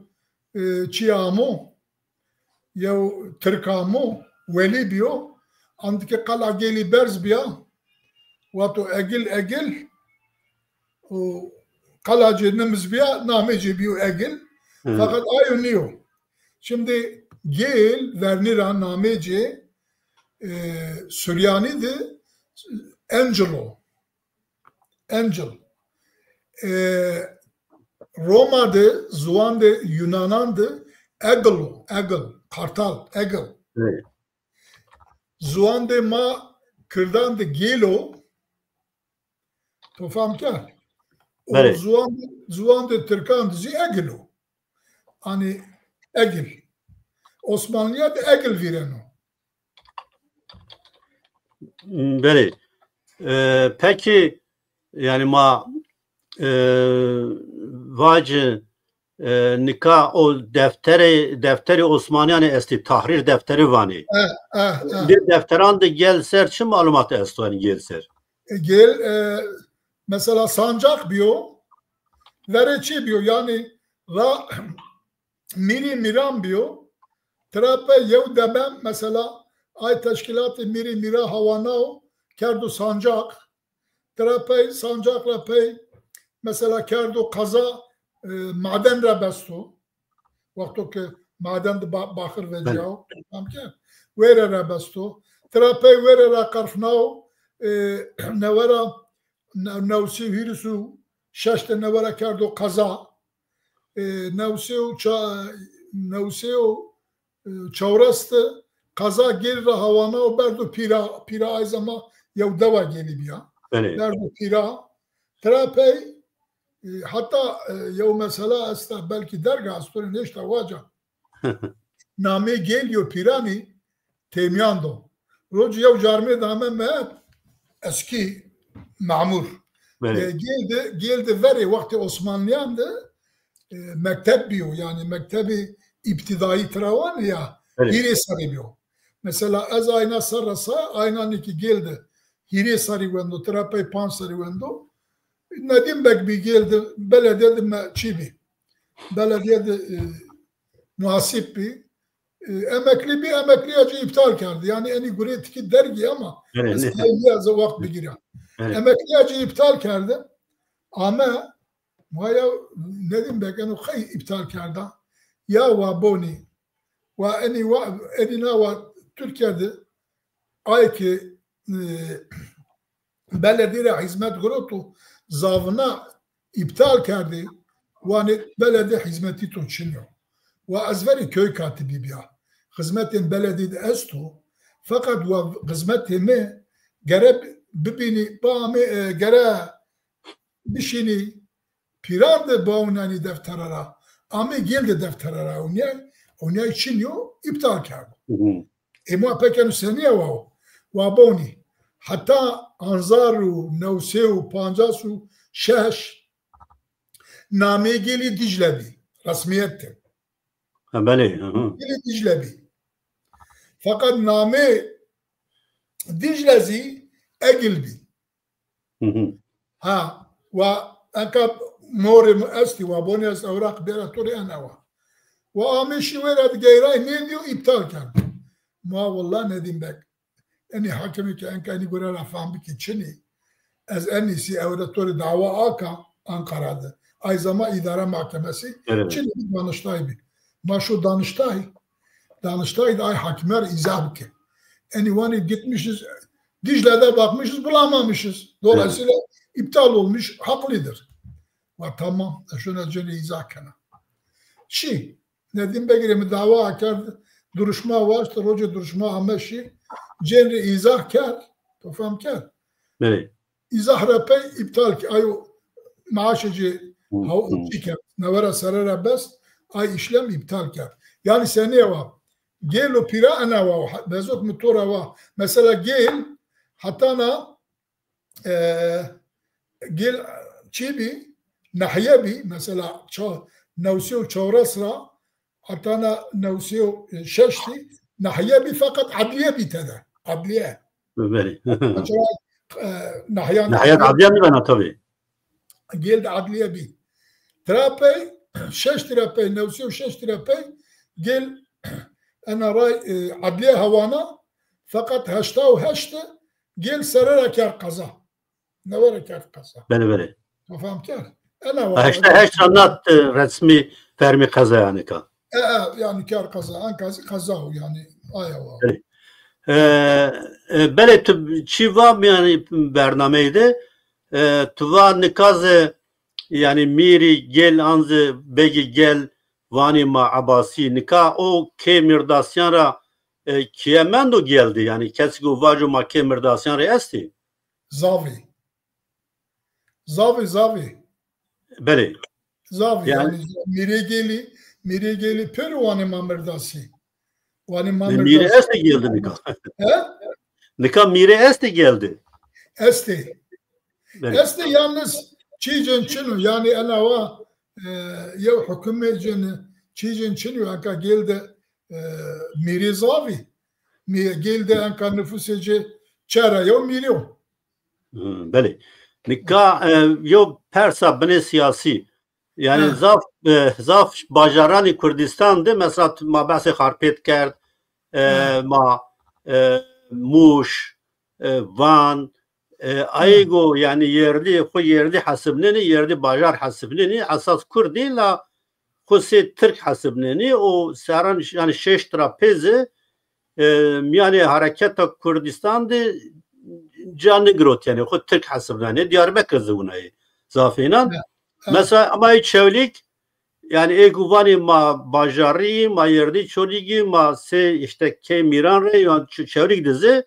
e, çi amo, yew Tirk amo, welî biyo. Andike qala gêlî berz biya. Wato egil egil. Û qala cê nimiz biya, namê cê biyo egil. Hmm. Fakat ayo niyo. Şimdi gêl vernî ra namê cê, e, Suryanî de Angelo. Angel. E, Roma de, ziwan de Yunanan de Eagle o, Eagle, kartal, Eagle. Evet. Ziwan de ma Kirdan de Gêl o, to fam ker? Û Belê. Ziwan, ziwan de Tirkan de zî Egil o. Hani Egil. Osmanliya de Egil vîreno. Belê. Ee, peki, yani ma, e, vacı, e, nika o deftere, defteri Osmaniyane esti, tahrir defteri vani. Eh, eh, eh. Bir defteran de gel ser çi malumat esto yani gel ser? E, gel, e, mesela sancak biyo, vere çi biyo, yani ra mîrî mîran biyo, tira pey yew demem, mesela ay teşkîlatê mîrî mîra hawanao kerdo sancak, tira pey sancak ra pey, mesela kerdo qeza, e, maden re besto. Wexto ke maden de ba-, baxir veciyaw, tam ke wêre re besto. Tira pey wêre re qerfnao, e, newera ne-, newsî û hîris û şeş de newera kerdo qeza. E, newsî û ça-, newsî û, e, çewres de qeza gêl re hawana û berdo pîra, pîra ay zema yew dewa gêlî biya. Belê. Berdo pîra. Tira pey, e, heta, e, yew mesela esta, belkî derga estorê nêşta waca. Namê gêl yo pîranî têmiyan do. Roj yew carmê dame me eskî memûr. Belê. E, gêl de, gêl de verê wextê Osmanliyan de, e, mekteb biyo, yani mektebê îbtidayî tira wan ya, Belê. Hîrê serî biyo. Mesela ez ayna ser re say, ayna nîkî gêl de hîrê serî wendo, tira pey panc serî wendo. Nedîm Beg bî gêl de, belediye de me çî bî. Belediye de, e, muhasib bî. E, emeklî bî, emekliya cî îptal kerdi. Yani enî gurê tikî dergî ama Evet, ez ne? Qey niya ez wext bigîra. Evet. Emekliya cî îptal kerdi. Ame, waya Nedîm Beg eno qey îptal kerda. Ya wa bonî. Wa enî wa, enî na wa Tirkiye de ay ki, e, beledî re hizmet girot û zavina îptal kerdî, wanê beledî hizmetî to çin yo. Wa ez verî köy katibî biya. Xizmetên beledî de esto, feqet wa xizmetê me gere bibînî, ba me, e, gere bişînî, pîran de bawnanî deftera ra. Amê gêl de deftera ra ewniyay, ewniyay çin yo, îptal kerdo. Hı hı. Ê ma pekeno senî ewa o? Wa bonî. Heta hezar û new sê û pancas û şeş namê gêlî Dicle bî. Resmiyet de. Ha, belê. Hı hı. Gêlê Dicle bî. Feqet namê Dicle zî Egil bî. Hı hı. Ha, wa enka morê min estî, wa bonê ez ewraq bêra to rê en ewa. Wa amê şî wê re digeyray nêdî û îptal kerd. Ma wela Nedîm Beg. Enî hakimê ke enka enî gore ra fam bikî çinî. Ez en iyisi ew re to rê dawa aka Ankara de. Ay zama îdare mahkemesi Evet. çinî bî daniştay bî. Ma şo daniştay. Danıştay da ay hakimler izah bike. Enî wanî gitmişiz, Dicle'de bakmışız, bulamamışız. Dolayısıyla iptal olmuş, haklıdır. Wa tamam, e, şuna cene izah kena. Şî, Nedîm Begirê mi dawa kerd, duruşma waşt, rojê duruşma ame şî, cen rê izah kerd, to fam kerd. Belê. Îzah re pey îptal ki, ayo maaşê cê Hı, haw hı. çi kerd, newera sere re best, ay işlem îptal kerd. Yani senê wa, gêl û pîra ena wa, bezok mi to re wa. Mesela gêl, hetana, e, gêl çi bî, nahiye bî, mesela ça-, newsê û çewres ra, hetana newsê û şeştî, nahiye bî, feqet adliye bî tede. Adliye. Belê. Mesela, e, nahiyan Nehayet adliye. Adliye mi bena tabii. Gêl de adliye bî. Tira pey, şeş tira pey, newsê û şeş tira pey, gêl ena ray, e, adliye hewana, feqet heşta û heşt gêl sere re kerd qeza. Newe re kerd qeza. Belê, belê. To fam kerd? Ena wa Heşta heşt ra nat, e, resmî fermî qeza yani ka. E, e, yani kerd qeza, enkazî qeza o yani, aya wa. Belê. E, e, belê tu çi va yani bernameyê de, e, tu va nikaz, e, yani mîrî gel an zî begî gel vanî ma Ebasî, nika o kê Mîrdasiyan ra, e, kîye mendo gel de, yani kesî ku vajo ma kê Mîrdasiyan rê estî? Zavî. Zavî, zavî. Belê. Zavî, Yani yani mîrê gelî, mîrê gelî pêro wanê ma Mîrdasî. Wanê ma Ne mîrê Mîrdasî. Estê gel de nika. He? Nika mîrê estê gel de. Estê. Belê. Estê yalnız çîcên çin o. Yani ena wa, e, yew hukûmê cin çîcên çin o. Enka gel de, e, mîrê zavî. Mî-, gel de enka nüfusê cê çera yew mîrê o. Hmm, belê. Nika, e, yew persa binê siyasî. Yani Hı. zaf, e, zaf bajaranî Kurdistan de, mesela tu ma behsê Xarpêt kerd, e, Hı. ma, e, Mûş, e, Van, e, Hı. aygo yani yerli, xwe yerli hesibnenî, yerli bajar hesibnenî, esas Kurd değil la xwe sê Tirk hesibnenî, o seran yani şeş tira pêzi, e, miyanê hareketa Kurdistan de ca nigirot yani xwe Tirk hesibnenî, Diyarbekir zî winayê zafênan. Ya, evet. Mesela ama Çewlîg, yani ê ku vanê ma bajarî, ma yerdî Çolîgî, ma sê işte kê Mîran re, yan Ç-, Çewlîg dizi,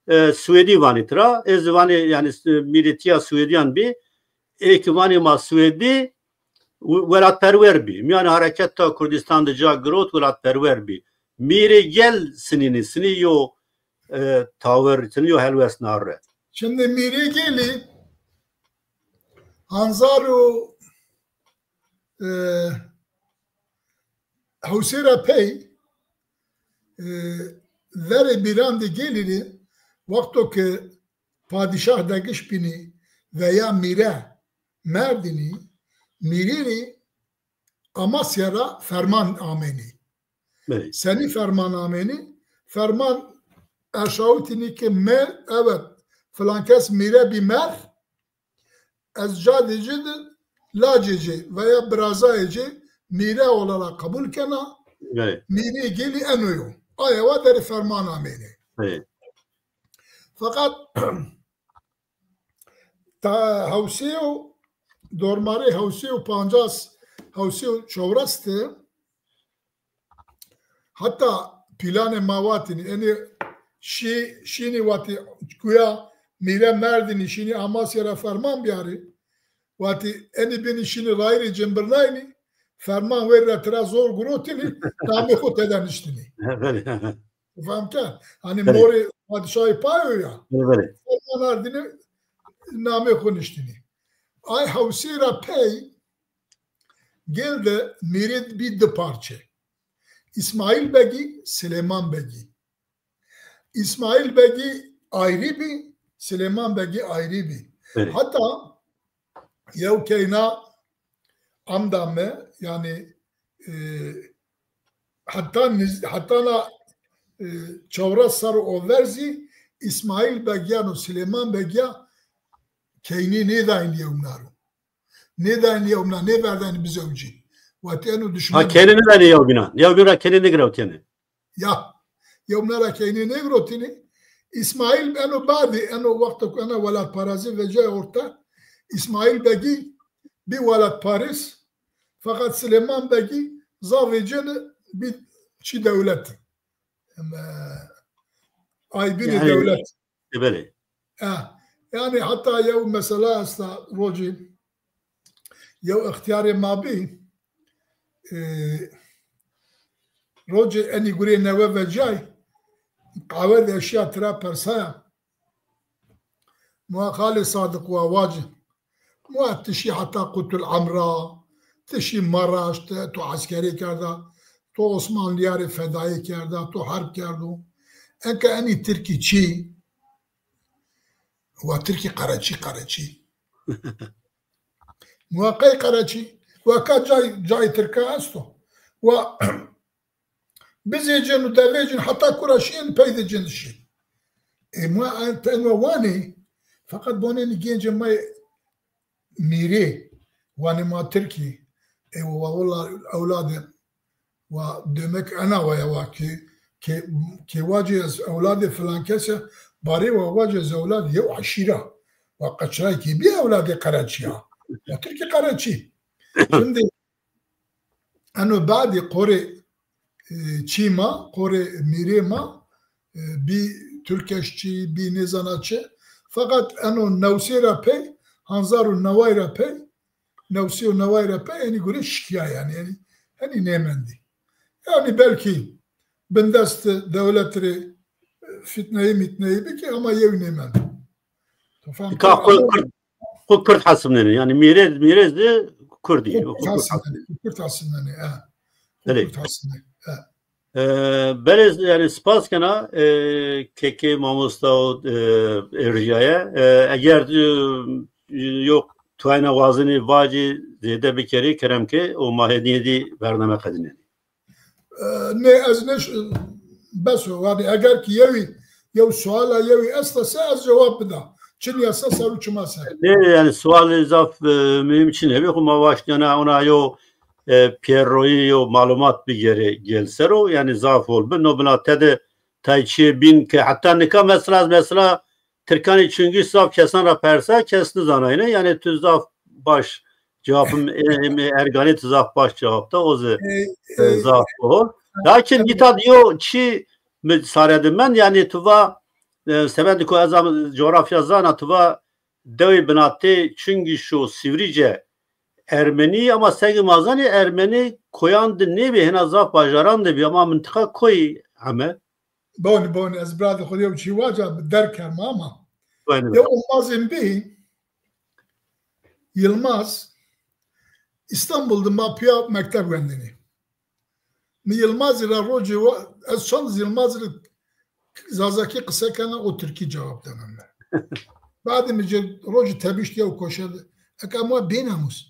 e, Swêdî vanê tira. Ê zî vanê yani s-, mîrêtiya Swêdiyan bî. Ê ki vanê ma Swêdî, we-, welatperwer bî. Miyanê hareketa Kurdistan de ca girot, welatperwer bî. Mîrê gel sinînî, sinî yo, e, tawir, sinî yo helwest nare. Şimdi mîrê gelî hanzar û, e, hewsê re pey, e, verê mîran de gelî de wexto ke padîşah degiş bînî veya mîre merdinî, mîrî rî Amasya ra ferman amênî. Belê. Senî ferman amênî? Ferman erşawitînî ke me, evet, filan kes mîre bî mer, ez cadê ci de lacê ci veya birazayê ci mîre olala qebul kena, Belê. mîrê gelî eno yo. Aya wa derê ferman amênê. Belê. Feqet ta hewsê û dormarê hewsê û pancas, hewsê û çewres de heta pîlanê ma watînî, enê şî-, şînî watî guya mîre merdinî şînî Amasya ra ferman biyarî. Watî enî binî şînî rayîrê cimbirnaynî, ferman wê re tira zor gurotînî, namê xwe tede niştinî. Belê. Fam ke? Hani Belê. morê padişahê payo ya. Belê, belê. Ferman ardinî namê xwe niştinî. Ay hewsê ra pey gel de mîrê bî di parçe. İsmail Begî, Silêman Begî. İsmail Begî ayrî bî, Silêman Begî ayrî bî. Belê. Heta yew keyna amda me, yani, e, heta niz-, heta na, e, çewres ser over zî İsmail Begiyan û Silêman Begiya keynî nêdayîn yewna ro. Nêdayîn yewna, nêverdayîn bizewcî. Wetî eno Ha, dişmen keyne nêdayîn yewbîna. Yewbîn ra keynê nêgirewtîne. Ya, yewna ra keynê nêgirewtîne. İsmail eno badî, eno wexta ku ena welatparêzî veciyayê orte, İsmail Begî bî welatparêz, feqet Silêman Begî zaf veciyane bî çî dewlet. Em, e, aybînê Yani, dewlet. E, belê. E, yani heta yew mesela esta rocî, yew ixtiyarê ma bî, e, rocê enî gurê newe veciyay, qawe de eşiya tira persaya. Muha Xalê Sadiq wa wacî. Muha tişî heta qutul emra, tişî maraş, te, to eskerê kerda, to Osmanliyarê fedayê kerda, to herb kerdo. Enka enî Tirkî çî? Wa Tirkî qereçî, qereçî. Muha qey qereçî? Wa ka cay, cayê Tirka esto. Wa bizêcin û devêcin heta kura şiyên pey de cin dişî. Ê ma en, te en we wanê, feqet bonê nî gencê me mîrê, wanê ma Tirkî. Ê wa wela ewladê wa demek ena waya wa ki, ki, ki wacê ez ewladê filan kes e, barê wa wacê ez ewlad yew eşîra. Wa qeçrayekî bî ewladê qereçî ya. Wa Tirkî qereçî. Şimdi Eno badî qorê, e, çî ma, qorê mîrê ma, e, bî Türkeşçî, bî nêzana çi. Feqet eno newsê ra pey, hanzar û neway ra pey, newsê û neway ra pey enî gure şikiya yani, yani henî nêmendî. Yani belkî bindest dewlet rê, e, fitneyî mitneyî bikî ama yew nêmend. Tu fehm Ka kir? Xwe Ama Kurd, xwe Kurd hesibnenê. Yani mîrê, mîrê zî Kurdî. Xwe Kurd hesibnenê. Xwe Kurd hesibnenê, e. Xwe Belê. Kurd hesibnenê, e. E, belê, yani spas kena, e, kekê mamosta û, e, êrjiyaye. E, eger, e, yok, tu hene wazenî vacî zêde bikerî, kerem ke û ma hêdî hêdî bername qedînenê. E, ne, ez ne ş-, bes o. Yani eger ki yewî, yew suala yewî esta se ez cevap bida. Çin ya se ser û çima ser. Ne, yani sualê zaf, e, mühim çi nebe. Xwe ma waştiyana ona yo, e, pêroyî yo malumat bigere gel sero. Yani zaf hol bin. No bina te de tay çiyê bîn ke heta nika mesela, mesela Tirkanê Çingîş zaf kesan ra persa, kes nizanayne. Yani tu zaf baş cevapim, em, em, Erganê tu zaf baş cevap da, o zî, Ê, e, ê, zaf bol. Lakin gita diyo çi mi sare di men, yani tu va, e, sebendî ku ez am coğrafya zana, tu va dewê binatê Çingîş û Sîvrîce Ermenî, ama segi mazanê Ermenî koyan di nêbî, hena zaf bajaran de bî, ama mintiqa koyî heme. Bonî, bonî, ez bira di xwe yew çî waca bi derg kerma ama. Bonî. Yew Yilmazên bî, Yilmaz, Îstanbul de ma piya mekteb wendinê. Mi Yilmazî ra rocê wa, ez çand Yilmazî re Zazakî qise kena, o Tirkî cewab dana mi. Badê mi cê rocê tebîşt yew koşe de. Eka ma bênamûs.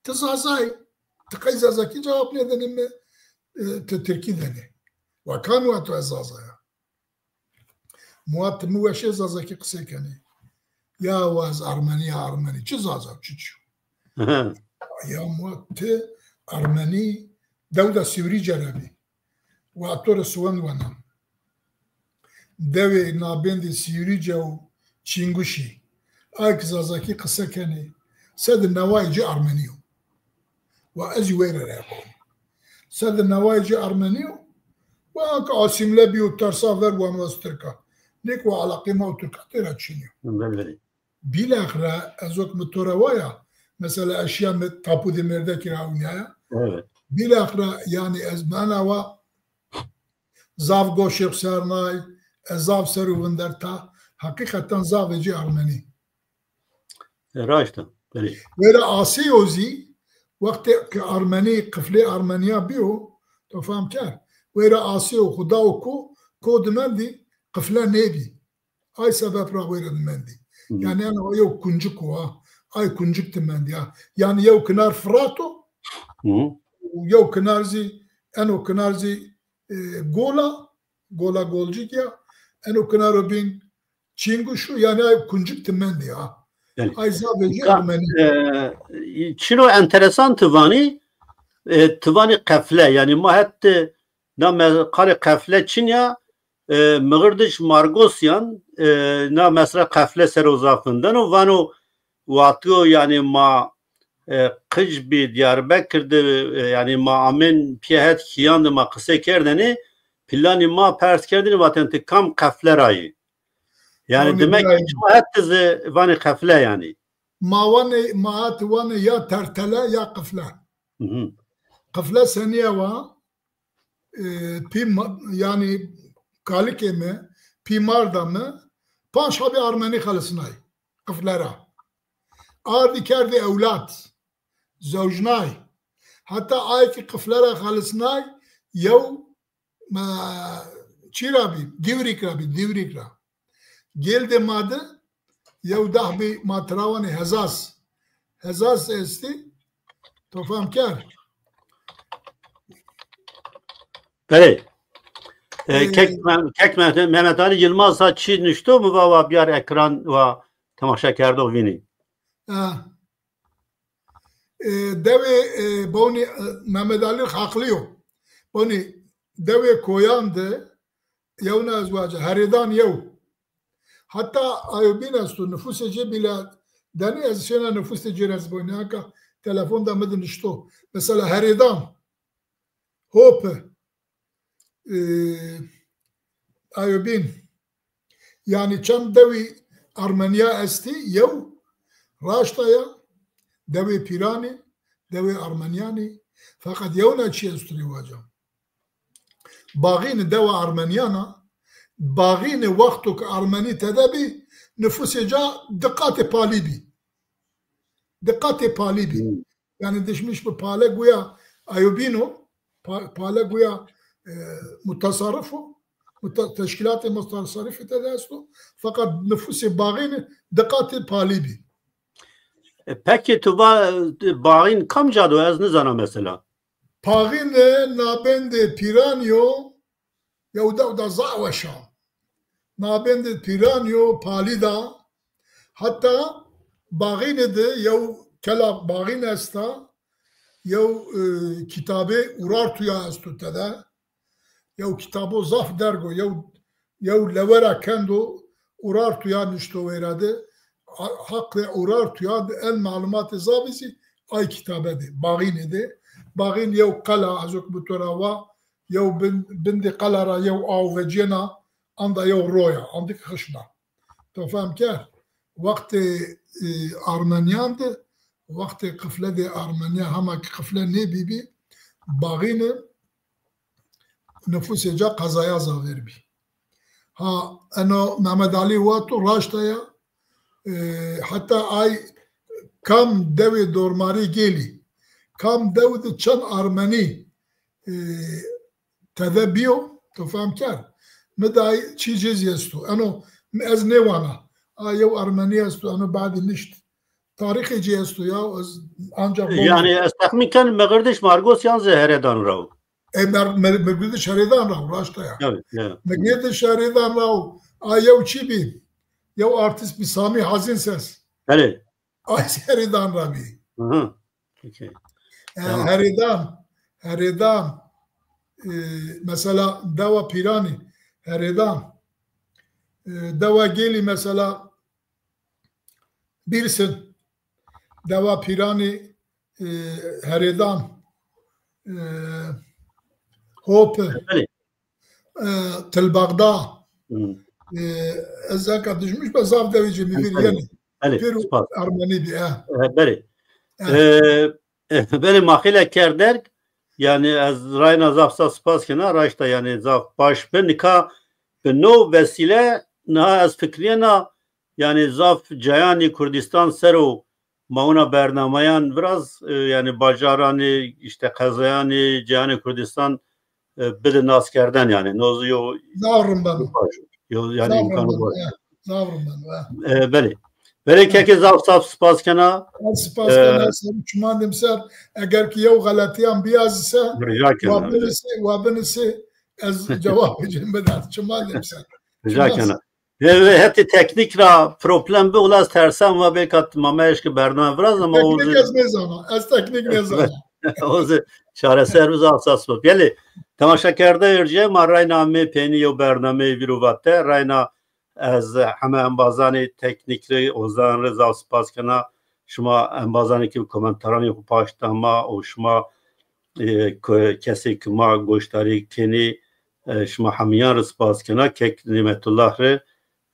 Ti Zazayî. Ti qey Zazakî cewab nêdenî mi, e, ti Tirkî denî. Wa kan wa tu ez Zazaya. Muhat, mi weşê Zazakî qisey kenê. Ya wa ez Ermenî ya Ermenî. Çi Zaza, çi çi? Ya Muhat, ti Ermenî, dewda Sîwrîce re bî. Wa to re siwend wena. Dewê nabêndê Sîwrîce û Çînguşî. Ay ki Zazakî qise kenê. Sed newayê ci Ermenî yo. Wa ez jî wey re re bûm. Sed newayê ci Ermenî yo. Wa anka asîmle bîyo, tersa ver wan west Tirka. Nêk wa eleqê ma û Tirka têra çinî yo. Belê, belê. Bîlaxre ez wek mi to re waya, mesela eşiya mi tapûdê mêrdekî re ewniyaya. Evet. Bîlaxre yani ez mena wa zaf goşê xwe ser nay, ez zaf ser û vinderta, heqîqeten zaf ê cî Ermenî. E, raşt e, belê. Wêre asê yo zî, wextê ki Ermenî, qiflê Ermeniya bîyo, to fehm ker. wê re asê û xuda û ko, ko dimendî, qifle nêbî. Ay sebeb ra wê re dimendî. Hı hı. Yani eno yew kuncik o ha. Ay kuncik dimendî ha. Yani yew kinar Firat o. Hı hı. Û yew kinar zî, eno kinar zî, e, gola, gola Golcik ya. Eno kinaro bîn Çînguş o. Yani ay kuncik dimendî ha. Yani, ay zavê jî ka-, Ermenî. E, çino enteresan tu vanî, e, tu vanî qefle. Yani ma het, e, na me-, qarê qefle çin ya, e, Mixirdiş Margosyan, e, na mesela qefle ser o zaf vindeno, vano watiyo, yani ma, e, qij bî Diyarbekir de, e, yani ma amên piye het kiyan de ma qise kerdene, pilanî ma pers kerdene, vaten ti kam qefle ra yî. Yani demek ki ma het ti zi vanê qefle yani. Ma vanê, ma het vanê ya tertele ya qifle. Hı hı. Qifle seniye wa, e, pî ma-, yani kalikê me, pî marda me, panc habî Armenî xelisnay qifle ra. Ardî kerdî ewlad, zewjnay. Heta ayekî qifle ra xelisnay, yew me çî ra bî, Dîvrîk ra bî, Dîvrîk ra. Gêl de ma de, yew dahbî ma tirawanê Hezas. Hezas estî, to fam ker? Belê. E, Ee, kek Meh-, kek Meh-, Mehmet Ali Yilmaz ha çi nişto mu va, wa biyar ekran wa temaşa kerdo vînî. Ha. E, dewê, e, bonî, e, Mehmet Ali haqlî yo. Bonî dewê koyan de yewna ez wace. Herêdan yew. Hatta ayo bîn esto, nifûsê cê bîle denî ez şêna nifûsê cê re ez boyne. Eka telefon de mi dinişto. Mesela Herêdan, Hope, e, ayo bîn. Yani çend dewî Armeniya estî, yew, raşta ya, dewê Pîranî, dewê Armeniyanî, feqet yewna çi esto rêwaca. Baxînê dewa Armeniyana, Baxînê wexto ke Armenî tede bî, nifûsê ca di qatê palî bî. Di qatê palî bî. Hmm. Yani dişmiş bi pale guya ayobîno, pa-, pale guya, e, mutasarrif o, muta-, teşkîlatê mutasarrifê tede esto, feqet nifûsê Baxînê di qatê palî bî. E, peki tu va, e, Baxîn kam ca do, ez nizana mesela. Baxîn, e, nabendê Pîranî yo, yew dew da zaf weş a. Nabendê Pîranî yo, palî da. Heta Baxînê de yew kela Baxîn esta, yew, e, kitabê Urartuya esto tede. Yew kitabo zaf derg o, yew, yew lewera kendo Urartuya nişto wêra de. Ha-, haqê Urartuya de en malumatê zavê zî ay kitabe de, Baxînê de. Baxîn yew qela, ez wek bi to ra wa, yew bin, bindê qela ra yew aw veciyena, anda yew roya, andik xişna. To fem ker? Wextê, e, Armeniyan de, wextê qifle de Armeniya, hema ki qifle nêbîbî, Baxîne nifûsê ca qezaya Zavêr bî. Ha, eno Mehmet Alî wato raşta ya, e, heta ay kam dewê dormarê Gêlî, kam dew de çend Armenî, e, tede biyo, to fem ker. Mi day çî cê zî esto. Eno mi ez nêwana. A yew Armenî esto, eno badî nişt. Tarîxê cê esto ya, ez ancak bom- Yani ez texmîn ken Mexirdiş Margosyan zî Herêdan ra o. E, Mer-, Mer-, Mexirdiş Herêdan ra o, raşta ya. Evet, evet. Mexirdiş Herêdan ra o. A yew çî bî? Yew artîst bî, Samî Hazîn Ses. Belê. Ay Herêdan ra bî. Hı hı. Okey. E, tamam. Herêdan, Herêdan, e, mesela dewa Pîranî, Herêdan, e, dewa Gêlî mesela Bîrsin, dewa Pîranî, e, Herêdan, e, Hopi. Belê. E, Til Baxda. Hı. E, ez eka dijmiş be zaf dewê cê mi vir Belê. Yenî. Belê, Pêro spas. Armenî bî, e. E, belê. E. E, e, belê, ma xêle ker derg. Yani ez rayna zaf zaf spas kena, raşta yani zaf baş bi. Nika bi no vesîle niha ez fikriyena yani zaf cayanî Kurdistan ser o mawna bernameyan biraz, e, yani bacaranê, işte qezayanê, cayanê Kurdistan, e, bide naskerden yani. Nozu yo Zaf rind beno. Yo yani Zaf imkanı rind beno. var. Ya, zaf rind beno. Ya. E, belê. Belê kekê zaf zaf spas kena. Ez spas Ee, kena ser çiman dem ser, eger ki yew xeletiyan biyaz ise, Rica kena. Wa binisi, wa binisi, ez cevabê cem bidan. Çiman dem ser. Rica Çiman kena. Ve, ve hetî teknik ra problem bi, wila ez tersam va belka tu ma me eşki bername viraz ama o Teknik ez nêzana. Ez teknik nêzana. O zî çareser bi zaf spas. Gelê temaşekerde erce ma rayna me pênî yew bernameyê vîro vate. Rayna ez heme embazanê teknîk rê, ozan rê zaf spas kena. Şima embazanê ki komentaranê xwe paş da ma û şima, e, ku-, kesê ki ma goşdarî kenî, e, şima hemiyan rê spas kena. Kek Nîmetullah rê,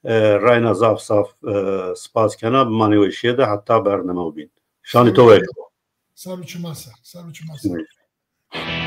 e, rayna zaf zaf, e, spas kena. Bi manê weşiyê de heta bername bîn. Şanî to weş. Ser û çima ser. Ser û çima ser.